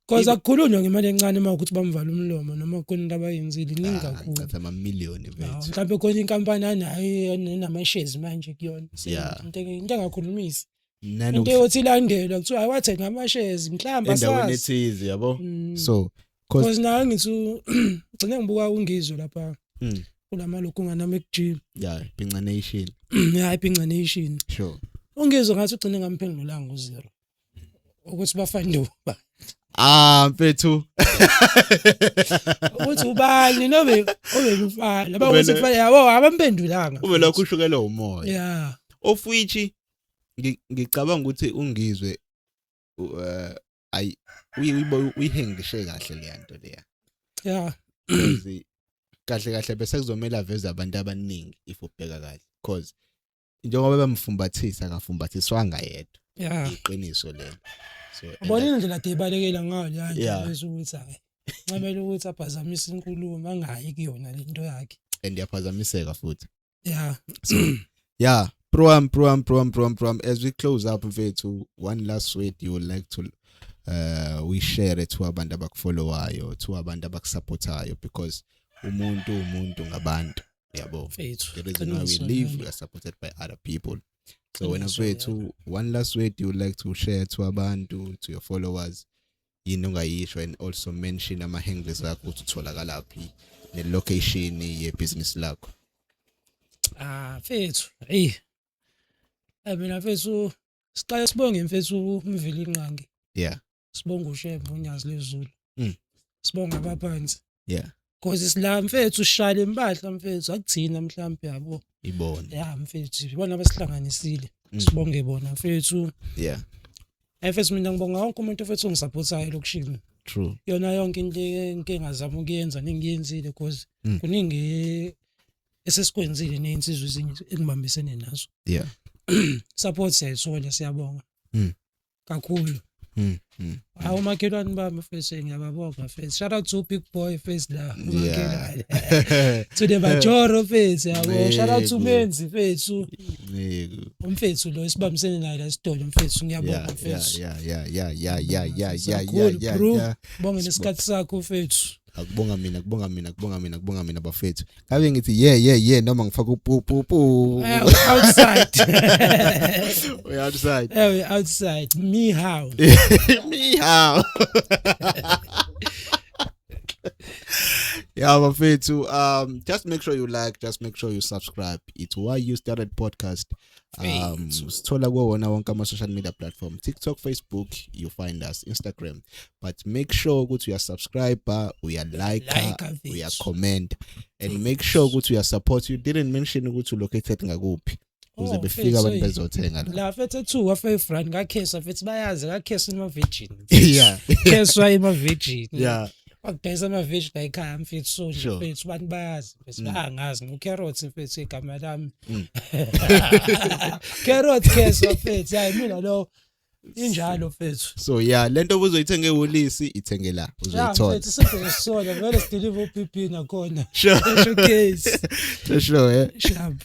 because akukhulunywa ngemali encane uma ukuthi bamvala umlomo noma khona into abayenzile iningi kakhulu. Ngicatha ama million mfethu. Mhlambe khona inkampani anayo enama shares manje kuyona. Into engakhulumisi. Into yokuthi ilandelwa kuthiwa hayi wathenga ama shares mhlawumbe asazi. Endaweni ethize yabo. So because nawe ngithi gcine ngibuka ungizwe lapha. Kulamalokhu nganami ekujim. Yeah, Pinca Nation. Yeah, Pinca Nation. Sure. Ungizwe ngathi ugcine ngamphendulanga u0. Ukuthi bafande uba. Ah mfethu. Ukuthi ubani nobe obekufana. Bakuthi kufanele yabo abamphendulanga. Ube lokhu ushukela umoya. Yeah. Of which ngicabanga ukuthi ungizwe ayi uyihengishe kahle le nto leya. Yeah. Kahle kahle bese kuzomela aveze abantu abaningi if ubheka kahle because njengoba bemfumbathisa akafumbathiswanga yedwa. Yeah. Iqiniso lelo. So ubona indlela debalekela ngayo le nto bese ukuthi hayi ncamela ukuthi aphazamise inkulumo angayi kuyona lento yakhe. And yaphazamiseka futhi. Yeah. So yeah, Proam proam proam proam proam as we close up mfethu, one last word you would like to we share to abantu abakufollowayo, to abantu abakusupportayo, because umuntu ngabantu yabo. The reason why we live, we are supported by other people. So wena mfethu, one last word you would like to share to abantu, to your followers, yini ongayisho, and also mention ama handles akho ukuthi utholakalaphi ne location ye business lakho. Ah mfethu, hey. Mina mfethu siqale sibonge mfethu uMveli Nqangi. Yeah. Sibonga uShembe uNyazi lezulu. Sibonga abaphansi. Yeah. Because sila mfethu sishaya impahla mfethu akuthina mhlambe yabo. Ibona. Yeah mfethu, ibona abasihlanganisile. Sibonge bona mfethu. Yeah. Mfethu mina ngibonga wonke umuntu mfethu ongisupportayo lokushini. True. Yona yonke into engingazama ukuyenza nengiyenzile because kuningi esesikwenzile nezinsizwa ezinye engibambisene nazo. Yeah. Support siyayithola, siyabonga. Kakhulu. Awu makhelwane bami mfethu ngiyababonga mfethu. Shout out to Big Boy mfethu la. Yeah. To the Majoro mfethu yabo. Shout out to Menzi mfethu. Umfethu lo esibambisene naye la esitolo mfethu ngiyabonga mfethu. Yeah. Bonge nesikhathi sakho mfethu. Akubonga mina, kubonga mina, kubonga mina, kubonga mina bafethu. Ngabe ngithi yeah yeah yeah noma ngifaka upu pu pu. Outside. We outside. We outside. Me how. Me how. Yeah, bafethu, just make sure you like, just make sure you subscribe. It's Why You Started Podcast. Mfethu. Sithola kuwona wonke ama social media platform, TikTok, Facebook, you find us, Instagram. But make sure ukuthi uya subscribe, uya like, Like, mfethu. Uya comment and make sure ukuthi uya support. You didn't mention ukuthi located ngakuphi. Ukuze Oh, befika mfethu, abantu hey. bezothenga la. La mfethu ethu wa-5 rand ngakhesa mfethu, bayazi ngakhesa ima-virgin. Kheswa ima-virgin. Wakudayisa ama-virgin la ekhaya mfethu, so nje mfethu abantu bayazi mfethu, bayangazi ngu-Carrot mfethu igama lami. Carrot kheswa mfethu, hayi mina lo injalo mfethu. So yeah, lento obuzoyithenga eWoolies ithenge la, Ya uzoyithola. mfethu, sibheke sisona vele, sideliver u-PP nakhona. Sure. Showcase. Sure. Sharp.